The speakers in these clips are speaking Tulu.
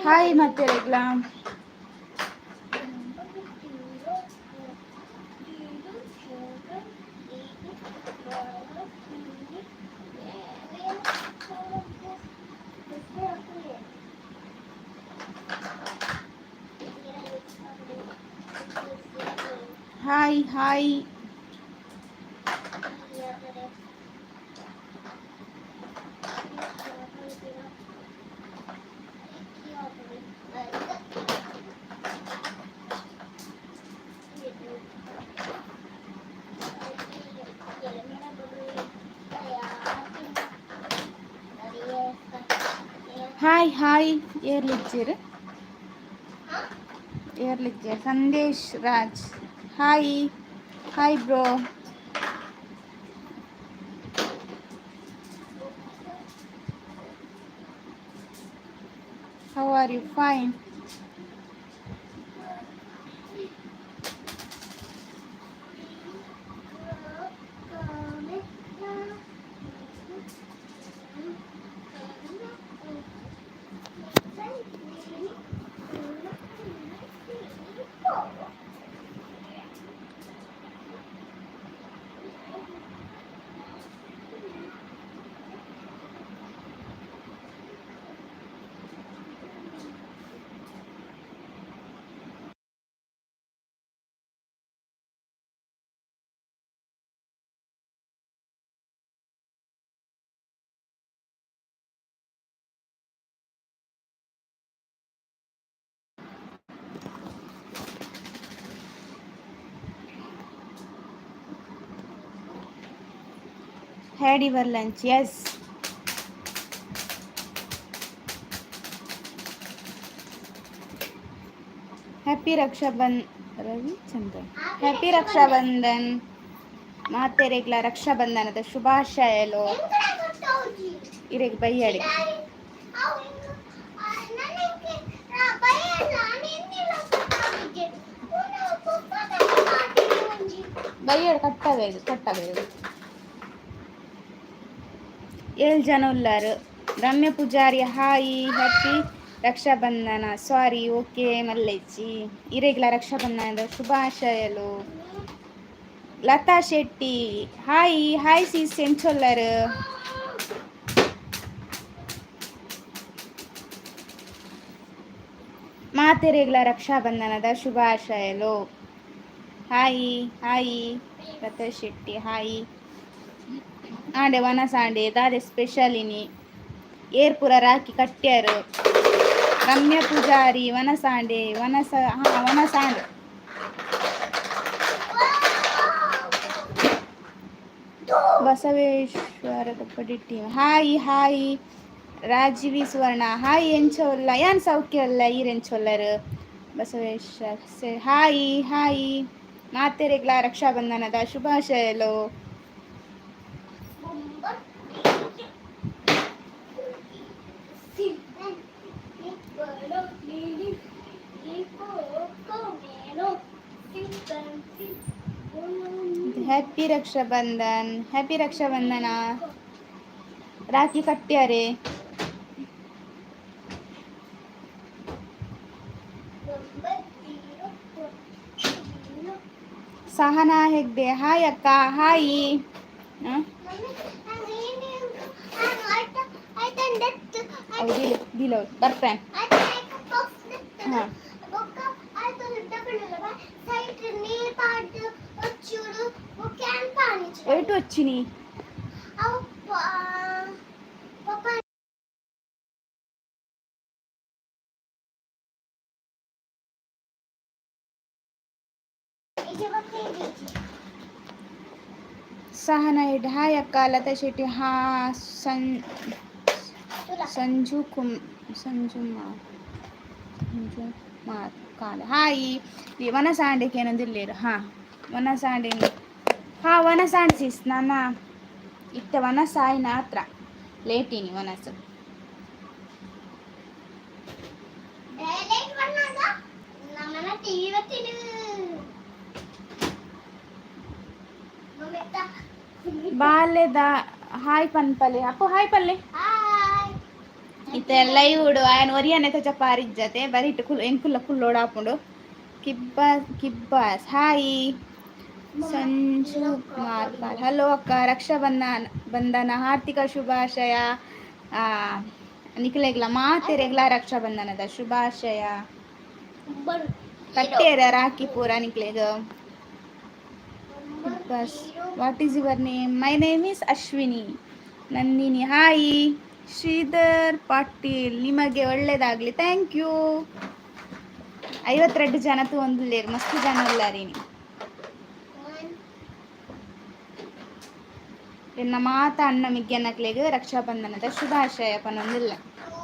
ಹಾಯ್ ಮಾತೆರೆಗ್ಲಾ. Hi hi. Hi hi. ಏರ್ಲಿಜ್ಜೆರ್? ಏರ್ಲಿಜ್ಜೆರ್? Sandesh Raj, hi hi bro. How are you? Fine. Had your lunch? Yes. Happy Raksha Ravichandran, happy Raksha Bandhan. ಮಾತೆರೆಗ್ಲ ರಕ್ಷಾಬಂಧನದ ಶುಭಾಶಯಲು. ಇರೆಗ್ ಬಯ್ಯಡಿ. ಬಯ್ಯಡ್ ಕಟ್ಟಬೇಕು, ಕಟ್ಟಬೇಕು. ಏಳು ಜನ ಉಲ್ಲಾರು. Ramya Pujari, hi. Happy Raksha Bandhan. Sorry, okay. ಮಲ್ಲೆಜ್ಜಿ ಇರೆಗ್ಲ ರಕ್ಷಾಬಂಧನದ ಶುಭಾಶಯಲು. Latha Shetty, hi hi sis. ಎಂಚೊಲ್ಲರು? ಮಾತೆರೆಗ್ಲ ರಕ್ಷಾಬಂಧನದ ಶುಭಾಶಯಲು. Hi hi Latha Shetty, hi. ಆಂಡೆ ವನಸಾಂಡೆ ದಾದೆ ಸ್ಪೆಷಲ್ ಇನಿ? ಏರ್ಪುರ ರಾಕಿ ಕಟ್ಟ್ಯಾರು? ರಮ್ಯ ಪೂಜಾರಿ, ವನಸಾಂಡೆ. ವನಸ, ಹಾ, ವನಸಾಂಡೆ. Basaveshwara Kabaddi team, hi hi. Rajeevi Suvarna, hi. ಎಂಚ ಉಲ್ಲ? ಯಾನ್ ಸೌಖ್ಯ ಉಲ್ಲ. ಈರ್ ಎಂಚೊಲ್ಲರು? Basaveshwara, hi hi. ಮಾತೆರೆಗ್ಲ ರಕ್ಷಾಬಂಧನದ ಶುಭಾಶಯಲು. Happy Raksha Bandhan, happy Raksha Bandhan. ರಾಖಿ ಕಟ್ಟ್ಯಾರೆ? ಸಹನಾ ಹೆಗ್ಡೆ, ಹಾಯ್ ಅಕ್ಕ, ಹಾಯ್. ಹೌದು, ಬರ್ತೇನೆ. ಹಾಂ, ಒಯ್ಟು వచ్చిನಿ? ಸಹನಾ ಹೆಡ್, ಹಾಯ್ ಅಕ್ಕ. ಲತಾ ಶೆಟ್ಟಿ, ಹಾ. ಸಂ ಸಂಜು ಕುಮ್ ಸಂಜು ಮಾ ಸಂಜು ಮಾರ್ಕಾಲ, ಹಾಯ್. ವನಸಾಂಡೆಗೆ ಏನೊಂದಿಲ್ಲೇರು. ಹಾಂ, ವನಸಾಂಡೆ. ಹಾ, ವನಸಾಂಡ್ ಸಿಸ್. ನನ್ನ ಇತ್ತೆ ವನಸ್ ಆಯ್ನ ಹತ್ರ ಲೇಟಿನಿ ವನಸ್. ಡೈಲೈಟ್ ಬಂದಾಗ ನಮ್ಮನ್ನ ಟಿವಿ ಬರ್ತೀನಿ. ಬಾಲ್ಯದ ಹಾಯ್ ಪನ್ಪಲೆ ಅಪ್ಪು, ಹಾಯ್ ಪಲ್ಲೆ. ಹಾಯ್. ಇತ್ತೆ ಲೈವ್ ಆಯನ್ ಒರಿಯನೆ ತಜ ಪಾರಿಜ್ಜತೆ ಬರಿಟ್ ಕುಲ್ ಎಂಕುಲ್ಲ ಕುಲ್ಲೋಡಾಪುಂಡು. ಕಿಬ್ಬ ಕಿಬ್ಬಾಸ್ ಹಾಯ್. ಸಂಜು ಕುಮಾರ್ ಪಾಲ್ ಹಲೋ ಅಕ್ಕ, ರಕ್ಷಾಬಂಧನ ಬಂಧನ ಹಾರ್ದಿಕ ಶುಭಾಶಯ. ನಿಕ್ಲೆಗ್ಲ ಮಾತೆರೆಗ್ಲ ರಕ್ಷಾಬಂಧನದ ಶುಭಾಶಯ. ಕಟ್ಟೇರ ರಾಖಿ ಪೂರ ನಿಕ್ಲೆಗ್. Bus, what is your name? My name is Ashwini Nandini. Hi Sridhar Patil, ನಿಮಗೆ ಒಳ್ಳೇದಾಗಲಿ. Thank you. 52 ಜನ ತೂವೊಂದುಲ್ಲೆರ್, ಮಸ್ತ್ ಜನ ಉಲ್ಲಾರಿನಿ. ಎನ್ನ ಮಾತ ಅಣ್ಣ ಮಿಗ್ಯನಕ್ಲೆಗ್ ರಕ್ಷಾಬಂಧನದ ಶುಭಾಶಯ ಪನೊಂದುಲ್ಲ. 2,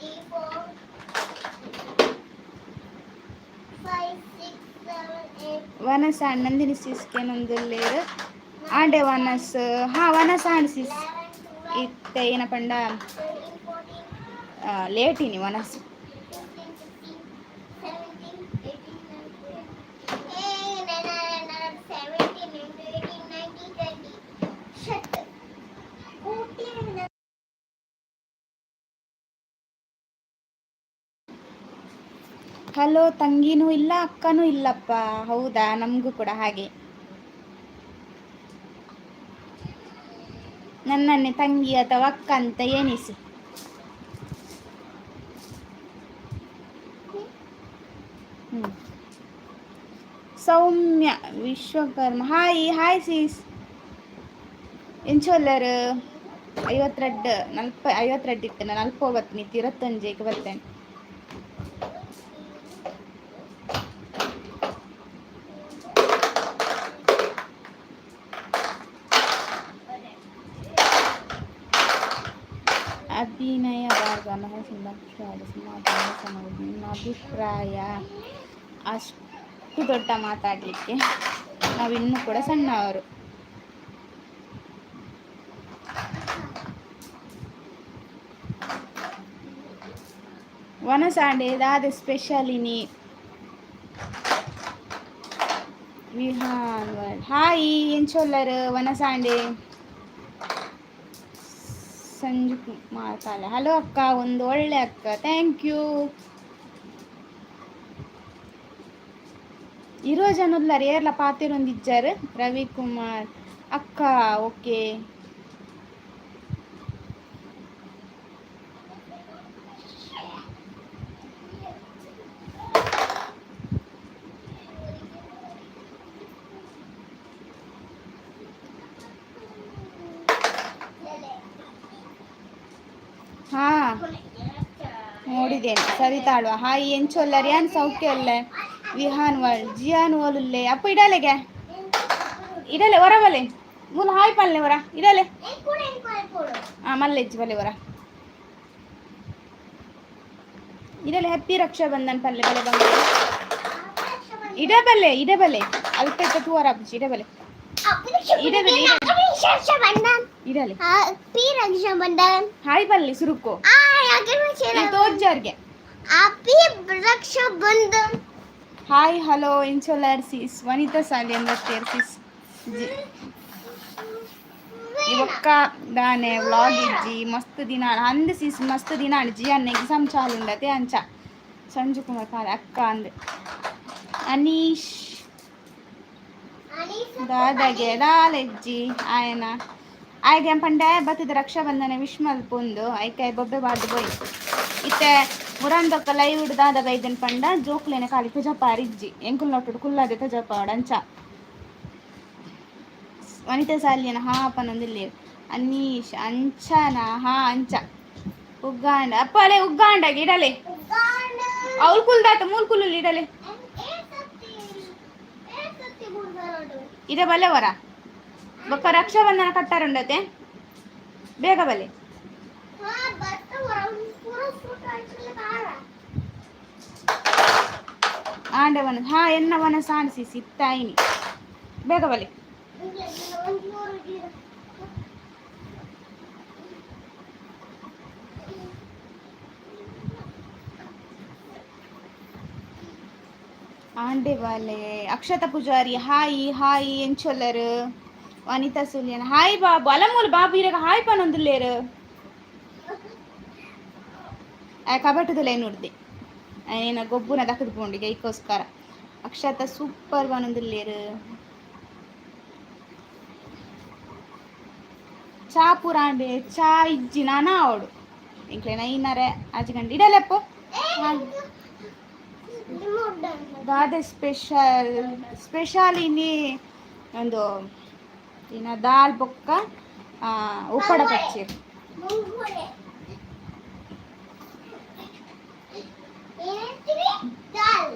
3, 4, 5, 6, 7, 8. ವನಸ ನಂದಿನಿ ಸಿಸ್ಕೆನೊಂದುಲ್ಲೆರ್ ಆಂಡೆ ವನಸ್. ಹಾ, ವನಸ ಆಂಡ್ ಸಿಸ್. 11, 12, ಇತ್ತೆ ಏನ ಪಂಡ 13, 14, ಲೇಟಿನಿ ವನಸ್. 15, 16, 17, 18, 19, hey, 9, 9, 9, 17, 18, 19, 20. Shut. 14. Hello, ತಂಗಿನೂ ಇಲ್ಲ ಅಕ್ಕನೂ ಇಲ್ಲಪ್ಪ. ಹೌದಾ? ನಮಗೂ ಕೂಡ ಹಾಗೆ. ನನ್ನನ್ನೇ ತಂಗಿ ಅಥವಾ ಅಕ್ಕ ಅಂತ ಎಣಿಸಿ. Soumya Vishwakarma hi. Hi sis. ಎಂಚೊಲ್ಲರ್? 52 ನಲ್ಪ 52 ಇತ್ತು, ನಲ್ಪ ಬತ್ತೀನಿ, 21ಕ್ಕೆ ಬರ್ತೇನೆ. ಅಭಿನಯ ಭಾರ್ಗವ ನಿಮ್ಮ ಅಭಿಪ್ರಾಯ? ಅಷ್ಟು ದೊಡ್ಡ ಮಾತಾಡಲಿಕ್ಕೆ ನಾವಿನ್ನೂ ಕೂಡ ಸಣ್ಣವರು. ವನಸಾಂಡೆ ದಾದ ಸ್ಪೆಷಲ್ ಇನಿ? ವಿಹಾನ್ ಹಾಯ್. ಎಂಚೊಲ್ಲರ್ ವನಸಾಂಡೆ? ಸಂಜು ಕುಮಾರ್ ಕಾಲ ಹಲೋ ಅಕ್ಕ, ಒಂದು ಒಳ್ಳೆ ಅಕ್ಕ. Thank you. ಇರುವ ಜನ ಉಲ್ಲಾರ್, ಏರ್ಲ ಪಾತೆರೊಂದಿಜ್ಜಾರ್. ರವಿಕುಮಾರ್ ಅಕ್ಕ ಓಕೆ. ಹಾ, ನೋಡಿದ್ದೇನೆ. ಸರಿತಾಳುವ ಹಾಯ್. ಎಂಚೊಲ್ಲರ್? ಯಾನ್ ಸೌಖ್ಯ ಅಲ್ಲ. ವಿಹಾನ್ ವರ್ಲ್ಡ್ ಜಿಯಾನ್ ಓಲುಲ್ಲೆ. ಅಪ್ಪ, ಇಡಲೆಗೆ ಇಡಲೆ ಹೊರ ಬಲೆ ಮೂಲ. ಹಾಯ್ ಪಲ್ಲೆ ಹೊರ ಇಡಲೆ. ಹಾ, ಮಲ್ಲೆಜ್ಜಿ ಬಲೆ ಹೊರ ಇಡಲೆ. ಹ್ಯಾಪಿ ರಕ್ಷಾ ಬಂಧನ್ ಪಲ್ಲೆ ಬಲೆ ಬಂಗ ಇಡಬಲ್ಲೆ ಇಡಬಲ್ಲೆ ಅಲ್ಪ ತೂವರ ಅಪ್ಪಜಿ. ಇಡಬಲ್ಲೆ ಇಡಬಲ್ಲೆ ಇಡಲೆ. ಹ್ಯಾಪಿ ರಕ್ಷಾಬಂಧನ್. ಹಾಯ್ ಬಲ್ಲೆ ಸುರುಕು. ಆ ಯಾಕೆ? ತೋಜ್ಜಾರ್ಗೆ. ಹ್ಯಾಪಿ ರಕ್ಷಾಬಂಧನ್. ಹಾಯ್, ಹಲೋ, ಇಂಚೊಲ್ಲರ್ ಸಿಸ್? ವನಿತಾ ಸಾಲಿ ಎಂಬತ್ತೇರು ಸಿಸ್. ಇವಕ್ಕ ದಾನೆ ವ್ಲಾಗ್ ಇಜ್ಜಿ ಮಸ್ತ್ ದಿನ ಅಂದ್ ಸಿಸ್? ಮಸ್ತ್ ದಿನ ಅಂಡ್ ಜಿಯನ್ ಎಕ್ಸಾಮ್ ಚಾಲು ಉಂಡತೆ ಅಂಚ. ಸಂಜು ಕುಮಾರ್ ಕಾಲ ಅಕ್ಕ ಅಂದ್. ಅನೀಶ್ ದಾದಾಗೆ ದಾಲೆಜ್ಜಿ ಆಯನ ಆಯ್ಗೆ ಪಂಡೆ ಬತ್ತಿದ ರಕ್ಷಾಬಂಧನ ವಿಶ್ ಮಲ್ಪೊಂದು ಐಕೆ ಬೊಬ್ಬೆ ಬಾರ್ದು ಬೋಯ್. ಇತ್ತೆ ಮುರಂದೊಕ್ಕ ಲೈವ್ ದಾದ ಬೈದನ್ ಪಂಡ ಜೋಕ್ಲೆನ ಖಾಲಿ ತಜಪಾರಿಜ್ಜಿ, ಎಂಕುಲ್ ನೊಟ್ಟುಡು ಕುಲ್ಲಾದೆ ತಜಪಾವಡ ಅಂಚ. ವನಿತಾ ಸಾಲಿಯನ ಹಾ ಪನೊಂದಿಲ್ಲೇರ್. ಅನ್ನೀಶ್ ಅಂಚನ ಹಾ ಅಂಚ ಉಗ್ಗಾಂಡ ಅಪ್ಪ ಅಲೆ ಉಗ್ಗಾಂಡ ಇಡಲೆ. ಅವ್ಳು ಕುಲ್ದಾತ ಮೂಲ್ ಕುಲ್ಲು ಇಡಲೆ. ಇದೇ ಬಲೆ ವರ ಬೊಕ್ಕ ರಕ್ಷಾಬಂಧನ ಕಟ್ಟಾರುಂಡತೆ, ಬೇಗ ಬಲೆ. ಆಂಡವನ ಹಾ ಎನ್ನವನ ಸಾಣಿಸಿ ಸಿತ್ತಾಯಿನಿ, ಬೇಗ ಬಲೆ. ಆಂಡೆ ಬಾಲೆ. Akshatha Pujari hi hi. ಎಂಚೊಲ್ಲರು? ವನಿತಾ ಸುಲಿಯನ್ ಹಾಯ್ ಬಾಬು. ಅಲಮೂಲು ಬಾಬು ಇರಗ ಹಾಯ್ ಪನೊಂದುಲ್ಲೇರು. ಆ ಕಬಟದಲ್ಲ ನೋಡ್ದೆ ಏನ ಗೊಬ್ಬುನ ದಕ್ಕದು ಪೋಂಡಿಗೆ ಐಕೋಸ್ಕರ. ಅಕ್ಷತಾ ಸೂಪರ್ ಪನೊಂದುಲ್ಲೇರು. ಚಾ ಪೂರ ಆಂಡೆ. ಚಾ ಇಜ್ಜಿ, ನಾನಾ ಅವಡು ಎಂಕ್ಲೆನ ಐನರೆ ಆಜಿ ಗಂಟೆ ಇಡಲೆಪ್ಪು. ದಾದೆ ಸ್ಪೆಷಲ್? ಸ್ಪೆಷಲ್ ಇನಿ ಒಂದು ಇನ್ನ ದಾಲ್ ಬೊಕ್ಕ ಉಪ್ಪಡ ಪಚ್ಚಿರ್. ಮುಂಗುರೆ ಏನಂತೀರಿ? ದಾಲ್.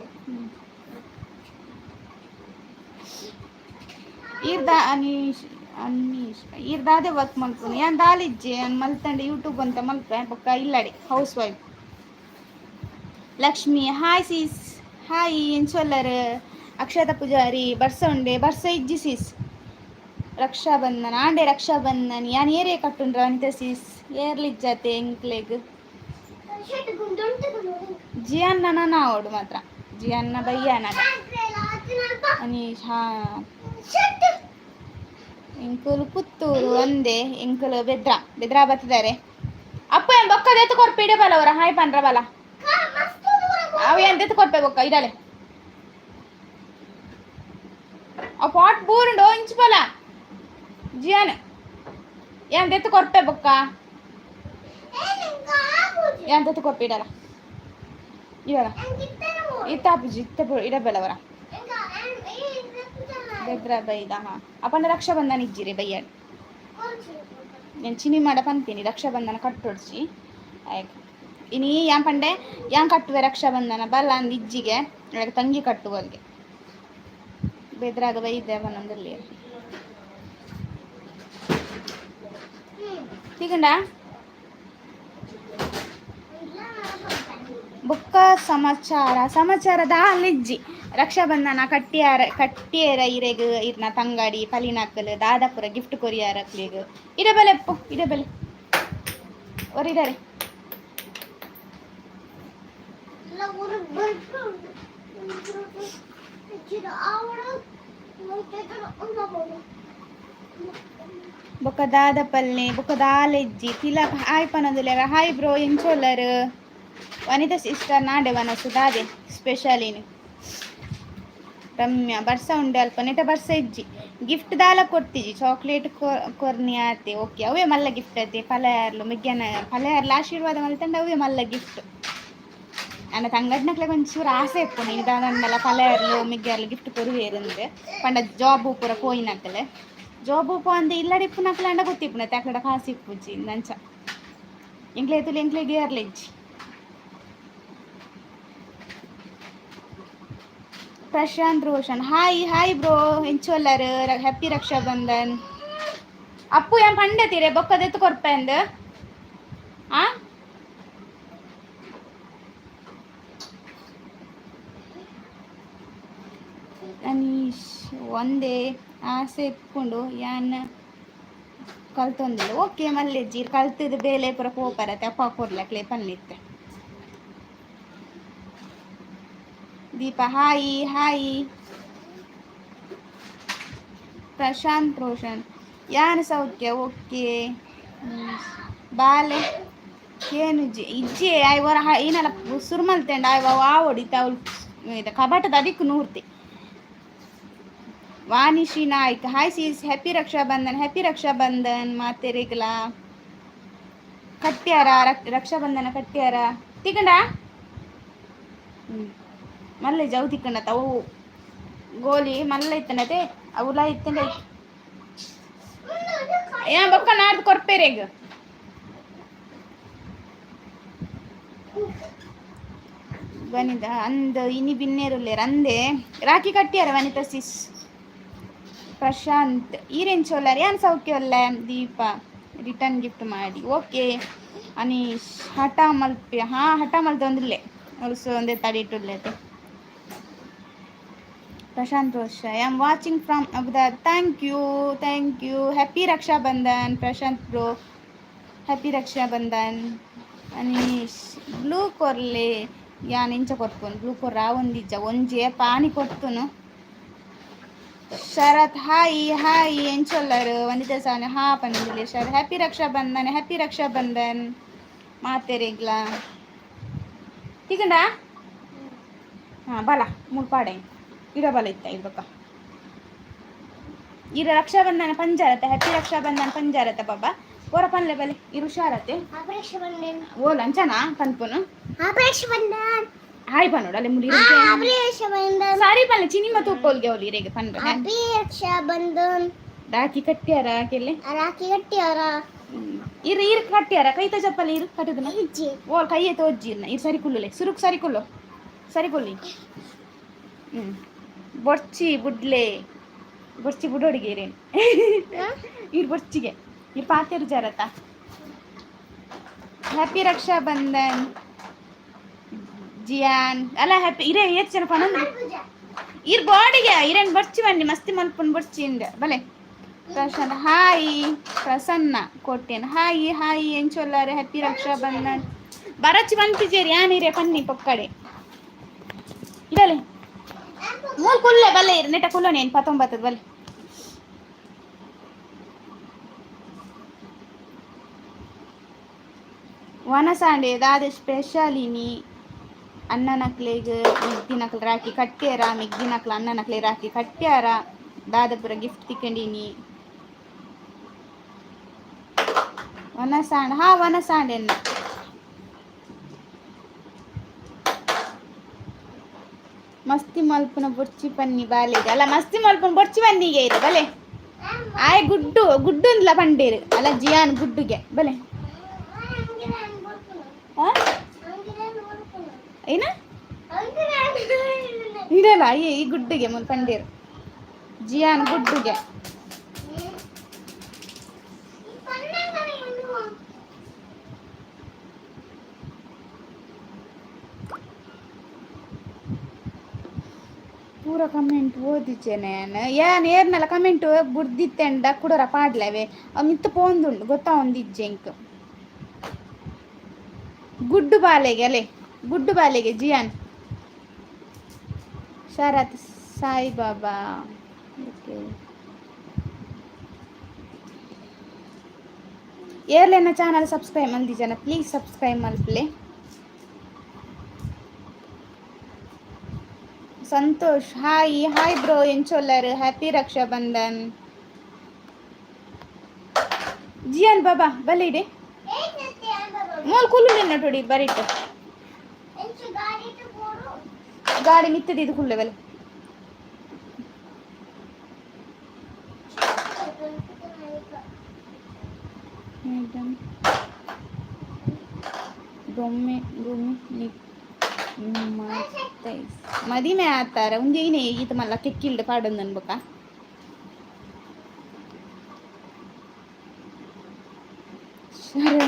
ಈರ್ದ ಅನೀಶ್, ಅನೀಶ್ ಈರ್ ದಾದೆ ವರ್ಕ್ ಮಲ್ಪುನು? ಯಾನ್ ದಾಲ್ ಇಜ್ಜಿ, ಯಾನ್ ಮಲ್ತಂಡೆ ಯೂಟ್ಯೂಬ್ ಅಂತ ಮಲ್ಪೆ, ಬೊಕ್ಕ ಇಲ್ಲಡೆ house wife. Lakshmi hi sis, hi. ಎಂಚೊಲ್ಲರ್? Akshatha Poojary ಬರ್ಸ ಉಂಡೆ? ಬರ್ಸ ಇಜ್ಜಿ ಸೀಸ್. ರಕ್ಷಾಬಂಧನ ಆಂಡೆ. ರಕ್ಷಾಬಂಧನ್ ಯಾನ್ ಏರೇ ಕಟ್ಟುಂಡ್ರ ಅನಿತ ಸೀಸ್? ಏರ್ಲಿಜ್ಜತೆ ಎಂಕ್ಲೆಗ್. ಶರ್ಟ್ ಗುಂಡುಂಟು. ಜಿಯನ್ನ ನನ ಅವಡು ಮಾತ್ರ ಜಿಯನ್ನ ಬಯ್ಯಾನಗ. ಅನೀಶ್ ಹಾ. ಶರ್ಟ್. ಎಂಕುಲು ಪುತ್ತೂರು ಒಂದೇ, ಎಂಕುಲು ಬೆದ್ರ. ಬೆದ್ರ ಬತ್ತಿದ್ದಾರೆ. ಅಪ್ಪ ಏನ್ ಬೊಕ್ಕದ ಎತ್ತು ಕೊರ್ಪೆ ಇಡಬಲ್ಲ ಅವರ ಹಾಯ್ ಪನ್ರ ಬಲ. ಮಸ್ತ್ ದೂರ. ಅವು ಏನ್ ಎತ್ತು ಕೊರ್ಪೆ ಬೊಕ್ಕ ಇಡಲೆ. ಆ ಪಾಟ್ ಬೂರುಂಡು ಇಂಚು ಬಲ ಜಿಯಾನ್. ಏನ್ ದೆತ್ತು ಕೊರ್ಪೆ ಬೊಕ್ಕ? ಏನ್ ದೆತ್ತು ಕೊರ್ಪೆ? ಇಡಲ ಇಡಲ. ಇತ್ತಾಪುಜಿ ಇತ್ತ ಇಡಬಲ್ಲ ಅವರ. ಬೆದ್ರ ಬೈದ. ಹಾ, ಅಪ್ಪನ ರಕ್ಷಾಬಂಧನ ಇಜ್ಜಿರಿ ಬಯ್ಯಾಡ್. నేను ಚಿನಿ ಮಾಡ ಪಂತೀನಿ ರಕ್ಷಾಬಂಧನ ಕಟ್ಟೊಡ್ಚಿ ಆಯ್ತು. ಇನಿ ಯಾನ್ ಪಂಡೆ, ಯಾನ್ ಕಟ್ಟುವೆ ರಕ್ಷಾಬಂಧನ ಬಲ್ಲ ಅಂದ್ ಇಜ್ಜಿಗೆ. ಆಯ್ಕೆ ತಂಗಿ ಕಟ್ಟುವಲ್ಗೆ. ಬೆದ್ರಾಗ ಬೈದೆ ಪನ್ನೊಂದುಲ್ಲೆರ್. ತಿಗಂಡ ಬೊಕ್ಕ ಸಮಾಚಾರ? ಸಮಾಚಾರ ದಾಲ ಇಜ್ಜಿ. ರಕ್ಷಾಬಂಧನ ಕಟ್ಟಿಯಾರ ಕಟ್ಟಿಯರ ಇರೆಗ್ ಇರ್ನ ತಂಗಡಿ ಪಲಿನಕ್ಕಲು ದಾದಾಪುರ ಗಿಫ್ಟ್ ಕೊರಿಯಾರ ಅಕ್ಲೆಗ್? ಇಡಬಲೆ ಎಪ್ಪು ಇಡಬಲೆ ಒರಿದಾರೆ. ಬೊಕ್ಕ ದಾದ ಪಲ್ಲೆ? ಬೊಕ್ಕ ದಾಲ ಇಜ್ಜಿ. ತಿಲಕ್ ಹಾಯ್ ಪನೊಂದುಲ್ಲೆರ್. ಹಾಯ್ ಬ್ರೋ, ಎಂಚೊಲ್ಲರ್? ವನಿತಾ ಸಿಸ್ಟರ್ ನಾಡೆ ವನಸು ದಾದೆ ಸ್ಪೆಷಲ್ ಇನಿ? ರಮ್ಯಾ ಬರ್ಸ ಉಂಡೆ ಅಲ್ಪ? ನೆಟ ಬರ್ಸ ಇಜ್ಜಿ. ಗಿಫ್ಟ್ ದಾಲ ಕೊರ್ತಿಜಿ, ಚಾಕ್ಲೇಟ್ ಕೊರ್ನಿ ಆತೆ. ಓಕೆ, ಅವೇ ಮಲ್ಲ ಗಿಫ್ಟ್ ಅತೆ. ಫಲಯಾರ್ಲು ಮೆಗ್ಯನ ಫಲಯಾರ್ಲು ಆಶೀರ್ವಾದ ಮಲ್ತಂಡ ಅವೇ ಮಲ್ಲ ಗಿಫ್ಟ್. ಅನ್ನ ತಂಗಡ್ನಕ್ಲೆ ಒಂಚೂರು ಆಸೆ ಇಪ್ಪು ನೀನು ದಾದಂಡಲ ಫಲಯಾರ್ಲು ಮೆಗ್ಯಾರ್ಲು ಗಿಫ್ಟ್ ಕೊರುವೇರಂದು. ಪಂಡ ಜಾಬ್ ಪೂರ ಪೋಯಿನಕಲೆ ಜಾಬ್ ಪೋ ಅಂದೆ ಇಲ್ಲಡೆ ಇಪ್ಪುನಕ್ಲೆ ಅಂಡ ಗೊತ್ತಿಪ್ಪುನ ಅಕ್ಲಡ ಕಾಸು ಇಪ್ಪುಜಿ. ನಂಚ ಎಂಕ್ಲೆ ತುಲೆ ಎಂಕ್ಲೆ ಗೇರ್ಲೆಜ್ಜಿ. Prashanth Roshan hi hi bro, ಎಂಚೊಲ್ಲರ್? ಹ್ಯಾಪಿ ರಕ್ಷಾಬಂಧನ್. ಅಪ್ಪು ಏನ್ ಪಂಡೆ ಬೊಕ್ಕದೆತ್ತು ಕೊರ್ಪೆಂದ್ ಆ? ಅನೀಶ್ ಒಂದೇ ಆಸೆ ಇಟ್ಕೊಂಡು ಯಾನ್ ಕಲ್ತೊಂದಿಲ್ಲ. ಓಕೆ ಮಲ್ಲೆಜ್ಜಿ, ಕಲ್ತದ ಬೇಲೆ ಪೂರ ಪೋಪರತೆ ಅಪ್ಪ ಕೊರ್ಲಕ್ಲೆ ಪನ್ಲಿತ್ತೆ. ದೀಪ ಹಾಯ್ ಹಾಯ್. ಪ್ರಶಾಂತ್ ರೋಷನ್ ಯಾನ್ ಸೌಖ್ಯ. ಓಕೆ ಬಾಲೆ ಕೇನುಜಿ ಇಜ್ಜಿ. ಆಯ್ ವರ ಏನಲ್ಲ ಸುರು ಮಲ್ತೆಂಡ ಆಯ್ ಆವೊಡಿತ ಅವಳು ಇದು ಕಬಟದ ಅದಿಕ್ಕು ನೂರ್ತಿ. ವಾನಿಶಿ Naik hi sis, happy Rakshabandhan. Happy Rakshabandhan ಮಾತೆರಿಗ್ಲಾ. ಕಟ್ಟ್ಯಾರ Raksha Bandhan ಕಟ್ಟ್ಯಾರ? ತಿಕಂಡ ಮಲ್ಲೆ ಜವು ತಿಕ್ಕಂಡತ ಅವು ಗೋಲಿ ಮಲ್ಲ ಇತ್ತನತೆ ಅವುಲ ಇತ್ತಂಡ. ಏನ್ ಬೊಕ್ಕ ನಾಡ್ದು ಕೊರ್ಪೇರೆಗ್. ವನಿತಾ ಅಂದ್ ಇನಿ ಬಿನ್ನೇರುಲ್ಲೇರ್ ಅಂದೆ. ರಾಖಿ ಕಟ್ಟಿಯಾರ ವನಿತಾ ಸಿಸ್? ಪ್ರಶಾಂತ್ ಈರೆಂಚೊಲ್ಲಾರ್? ಯಾನ್ ಸೌಖ್ಯ ಅಲ್ಲ. ದೀಪ ರಿಟರ್ನ್ ಗಿಫ್ಟ್ ಮಾಡಿ. ಓಕೆ. ಅನೀಶ್ ಹಠ ಮಲ್ಪೆ. ಹಾ, ಹಠ ಮಲ್ತೊಂದಿಲ್ಲೆ. ಅಲ್ಸು ಒಂದೇ ತಡಿಟುಲ್ಲೆತೆ. Prashant Rosha, I am watching from Abu Dhabi. Thank you, thank you. Happy Raksha Bandhan Prashant bro, happy Raksha Bandhan. Anish, blue ಕೊರ್ಲೆ. ಯಾನ್ ಇಂಚ ಕೊರ್ಪುನು? ಬ್ಲೂ ಕೊರ್ ರಾವೊಂದಿಜ್ಜ, ಒಂಜೆ ಪಾನಿ ಕೊರ್ತುನು. Sharath, hi hi. ಎಂಚೊಲ್ಲರು? ವಂದಿತಾ ಸಾನೆ ಹಾ ಪಂದಿಲ್ಲ. ಶರತ್, ಹ್ಯಾಪಿ ರಕ್ಷಾ ಬಂಧನ್. ಹ್ಯಾಪಿ ರಕ್ಷಾ ಬಂಧನ್ ಮಾತೆರೆಗ್ಲಾ. ತಿಕಂಡ? ಹಾಂ, ಬಲ ಮೂರು ಪಾಡೆ ಇಡ ಬಲ ಇತ್ತ ಇರ್ಬೇಕ. ಇರ ರಕ್ಷಾಬಂಧನ ಪಂಜಾರತೆ. ಹ್ಯಾಪಿ ರಕ್ಷಾಬಂಧನ ಪಂಜಾರತೆ ಬಾಬಾ. ಓರ ಪನ್ಲೆ ಬಲೆ, ಇರು ಹುಷಾರತೆ. ಆಪರೇಷನ್. ಓಲ್ ಅಂಚನಾ ಪನ್ಪುನು? ಆಪರೇಷನ್. ಹಾಯ್ ಪನ್ನೋಡು ಅಲ್ಲೇ ಮುಡಿ. ಆಪರೇಷನ್. ಸಾರಿ ಪನ್ಲೆ, ಚಿನಿಮ ತೂಪೋಲ್ಗೆ ಅವ್ಲು ಇರೆಗೆ ಪನ್ರೆ. ಹ್ಯಾಪಿ ರಕ್ಷಾ ಬಂಧನ್. ರಾಖಿ ಕಟ್ಟ್ಯಾರ ಕೆಲ್ಲೆ? ರಾಖಿ ಕಟ್ಟಿಯಾರ? ಇರು ಇರು, ಕಟ್ಟ್ಯಾರ? ಕೈ ತಜಪ್ಪಲ್ಲ, ಇರು ಕಟ್ಟುದನ. ಇಜ್ಜಿ. ಓಲ್ ಕೈಯೇ ತೋಜ್ಜಿರ್ನ. ಇರು, ಸರಿ ಕುಲ್ಲುಲೆ. ಸುರುಕ್ ಸರಿ ಕುಲ್ಲು, ಸರಿ ಕುಲ್ಲಿ. ಬೊರ್ಚಿ ಬುಡ್ಲೆ, ಬೊರ್ಚಿ ಬುಡೋಡಿಗೆ ಇರೇನು. ಇರು ಬೊರ್ಚಿಗೆ ಇರು, ಪಾತೇರು ಜರತ. ಹ್ಯಾಪಿ ರಕ್ಷಾ ಬಂಧನ್ ಜಿಯಾನ್. ಅಲ್ಲ, ಹ್ಯಾಪಿ ಇರೇ ಏತ್ ಜನ ಪನೊಂದು. ಇರ್ ಬಾಡಿಗೆ ಇರೇನ್ ಬರ್ಚಿ ಬನ್ನಿ, ಮಸ್ತಿ ಮಲ್ಪುನ್ ಬರ್ಚಿ ಇಂದ ಬಲೆ. ಪ್ರಶಾಂತ್ ಹಾಯ್. ಪ್ರಸನ್ನ ಕೋಟೆನ್ hi hi. ಎಂಚೊಲ್ಲಾರೆ? Happy Raksha Bandhan. ಬರಚಿ ಪನ್ಪಿಜೇರಿ ಯಾನಿರೆ ಪನ್ನಿ ಪೊಕ್ಕಡೆ ಇಡಲೆ. ಮೂಲ್ ಕುಲ್ಲೆ ಬಲ್ಲೆ, ಇರು ನೆಟ ಕುಲ್ಲೋನೆ ಏನು ಪತ್ತೊಂಬತ್ತದ ಬಲ್ಲೆ. ವನಸಾಂಡೆ ದಾದ ಸ್ಪೆಷಲ್ ಇನಿ? ಅಣ್ಣನಕ್ಲೆಗ್ ಮೆಗ್ದಿನಕ್ಲ್ ರಾಖಿ ಕಟ್ಟ್ಯಾರ? ಮೆಗ್ದಿನಕ್ಲ್ ಅಣ್ಣನಕ್ಲೆ ರಾಖಿ ಕಟ್ಟ್ಯಾರ? ದಾದಪುರ ಗಿಫ್ಟ್ ತಿಕ್ಕಂಡಿನಿ? ವನಸಾಂಡ್ ಹಾ, ವನಸಾಂಡೆನ್ನ ಮಸ್ತಿ ಮಲ್ಪುನ ಬೊರ್ಚಿ ಪನ್ನಿ ಬಾಲೆಗೆ. ಅಲ್ಲ, ಮಸ್ತಿ ಮಲ್ಪುನ ಬೊರ್ಚಿ ಬನ್ನಿಗೆ ಇದು ಬಲೆ. ಆಯ್ ಗುಡ್ಡು ಗುಡ್ಡು ಅಂದ್ಲ ಪಂಡೇರು. ಅಲ್ಲ, ಜಿಯಾನ್ ಗುಡ್ಡುಗೆ ಬಲೆ. ಆ? ಏನ ಇದಲ್ಲ, ಈ ಈ ಗುಡ್ಡುಗೆ ಮುಲ್ ಪಂಡೇರು, ಜಿಯಾನ್ ಗುಡ್ಡುಗೆ. ಪೂರ ಕಮೆಂಟ್ ಓದಿಚೇನೆ. ಏನ್ ಏರ್ನಲ್ಲ ಕಮೆಂಟ್ ಬುಡ್ದಿತ್ತೆಂಡ ಕುಡೋರ ಪಾಡ್ಲವೆ ಮಿತ್ತು ಪೋಂದುಂಡು, ಗೊತ್ತಾ ಒಂದಿಜ್ಜೆ ಇಂಕ್. ಗುಡ್ಡು ಬಾಲೆಗೆ ಅಲೆ, ಗುಡ್ಡು ಬಾಲೆಗೆ ಜಿಯಾನ್. ಶರತ್ ಸಾಯಿಬಾಬಾ, ಓಕೆ. ಏರ್ಲೆನ ಚಾನಲ್ ಸಬ್ಸ್ಕ್ರೈಬ್ ಮಲ್ದಿಜನ? ಪ್ಲೀಸ್ ಸಬ್ಸ್ಕ್ರೈಬ್ ಮಲ್ಪಲೆ. Santhosh hi hi bro. ಎಂಚೊಲ್ಲರು? ಹ್ಯಾಪಿ ರಕ್ಷಾ ಬಂಧನ್ ಜಿಯಾನ್ ಬಾಬಾ ಬಲೆ ಇದೆ. ಮೂಲ್ ಕುಲ್ಲು ನಟೋಡಿ ಬರಿಟ್ಟು. ಗಾಡಿ ಮಿತ್ತದಿದ್ದು ಕುಲ್ಲೆ ಬಲೆ. ಮೇಡಮ್, ದೊಮ್ಮೆ ದೊಮ್ಮೆ ಮದಿಮೆ ಆತಾರ ಒಂದೇನೆ ಈತ ಮಲ್ಲ ಕೆಕ್ಕಿಲ್ದ ಪಾಡೊಂದು ಅನ್ಬೇಕ. ಸರಿ.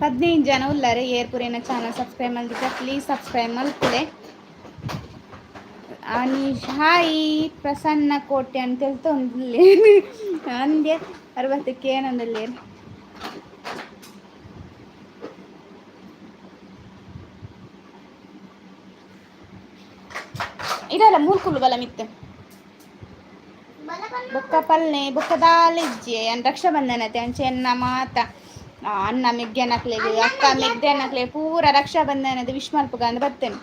15 ಜನ ಉಲ್ಲಾರೆ. ಏರ್ಪುರೇನ ಚಾನಲ್ ಸಬ್ಸ್ಕ್ರೈಬ್ ಮಲ್ದಿದ್ದ? ಪ್ಲೀಸ್ ಸಬ್ಸ್ಕ್ರೈಬ್ ಮಲ್ಪುಲೆ. ಅನೀಶ್ ಹಾಯ್. ಪ್ರಸನ್ನ ಕೋಟೆ ಅಂತ ಹೇಳ್ತಾ ಅಂದೆ 60ಕ್ಕೆ ಏನಂದಲ್ಲಿ. ಇದಲ್ಲ ಮೂಲ್ಕುಲ್ಲು ಬಲ ಮಿತ್ತು. ಬೊಕ್ಕ ಪಲ್ನೆ ಬೊಕ್ಕ ದಾಲಿಜ್ಜೆ ಅನ್ ರಕ್ಷಾಬಂಧನತೆ ಅಂಚೆ ಎನ್ನ ಮಾತ ಅಣ್ಣ ಮೆಗ್ಗೆನಕ್ಲೆಗ್ ಅಕ್ಕ ಮೆಗ್ದೆನಕ್ಲೆ ಪೂರ ರಕ್ಷಾಬಂಧನದ ವಿಶ್ ಮಲ್ಪುಗ ಅಂದ್ ಬರ್ತೇನೆ.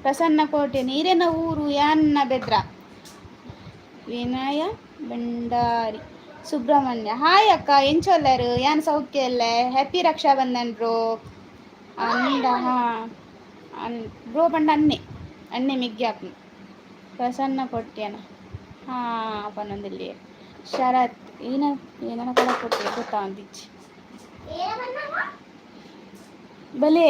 ಪ್ರಸನ್ನ ಕೋಟೆ ನೀರಿನ ಊರು ಯಾನ್ನ ಬೆದ್ರ. ವಿನಯ ಭಂಡಾರಿ ಸುಬ್ರಹ್ಮಣ್ಯ ಹಾಯ್ ಅಕ್ಕ, ಎಂಚೊಲ್ಲರು? ಯಾನ್ ಸೌಖ್ಯ ಅಲ್ಲ. ಹ್ಯಾಪಿ ರಕ್ಷಾಬಂಧನ್ ಬ್ರೋ ಅಂದ. ಹಾ ಅನ್ ಬ್ರೋ ಪಂಡ ಅನ್ನೆ ಅನ್ನೆ ಮೆಗ್ಗಿ ಆಪ್ನು. ಪ್ರಸನ್ನ ಕೊಟ್ಯನ ಹಾ ಪನ್ನೊಂದಿಲ್ಲಿ. ಶರತ್ ಏನ ಏನನ ಕಡ ಕೊಟ್ಟೆ ಗೊತ್ತಾ ಅಂದಿಚ್ಚಿ ಬಲೆ.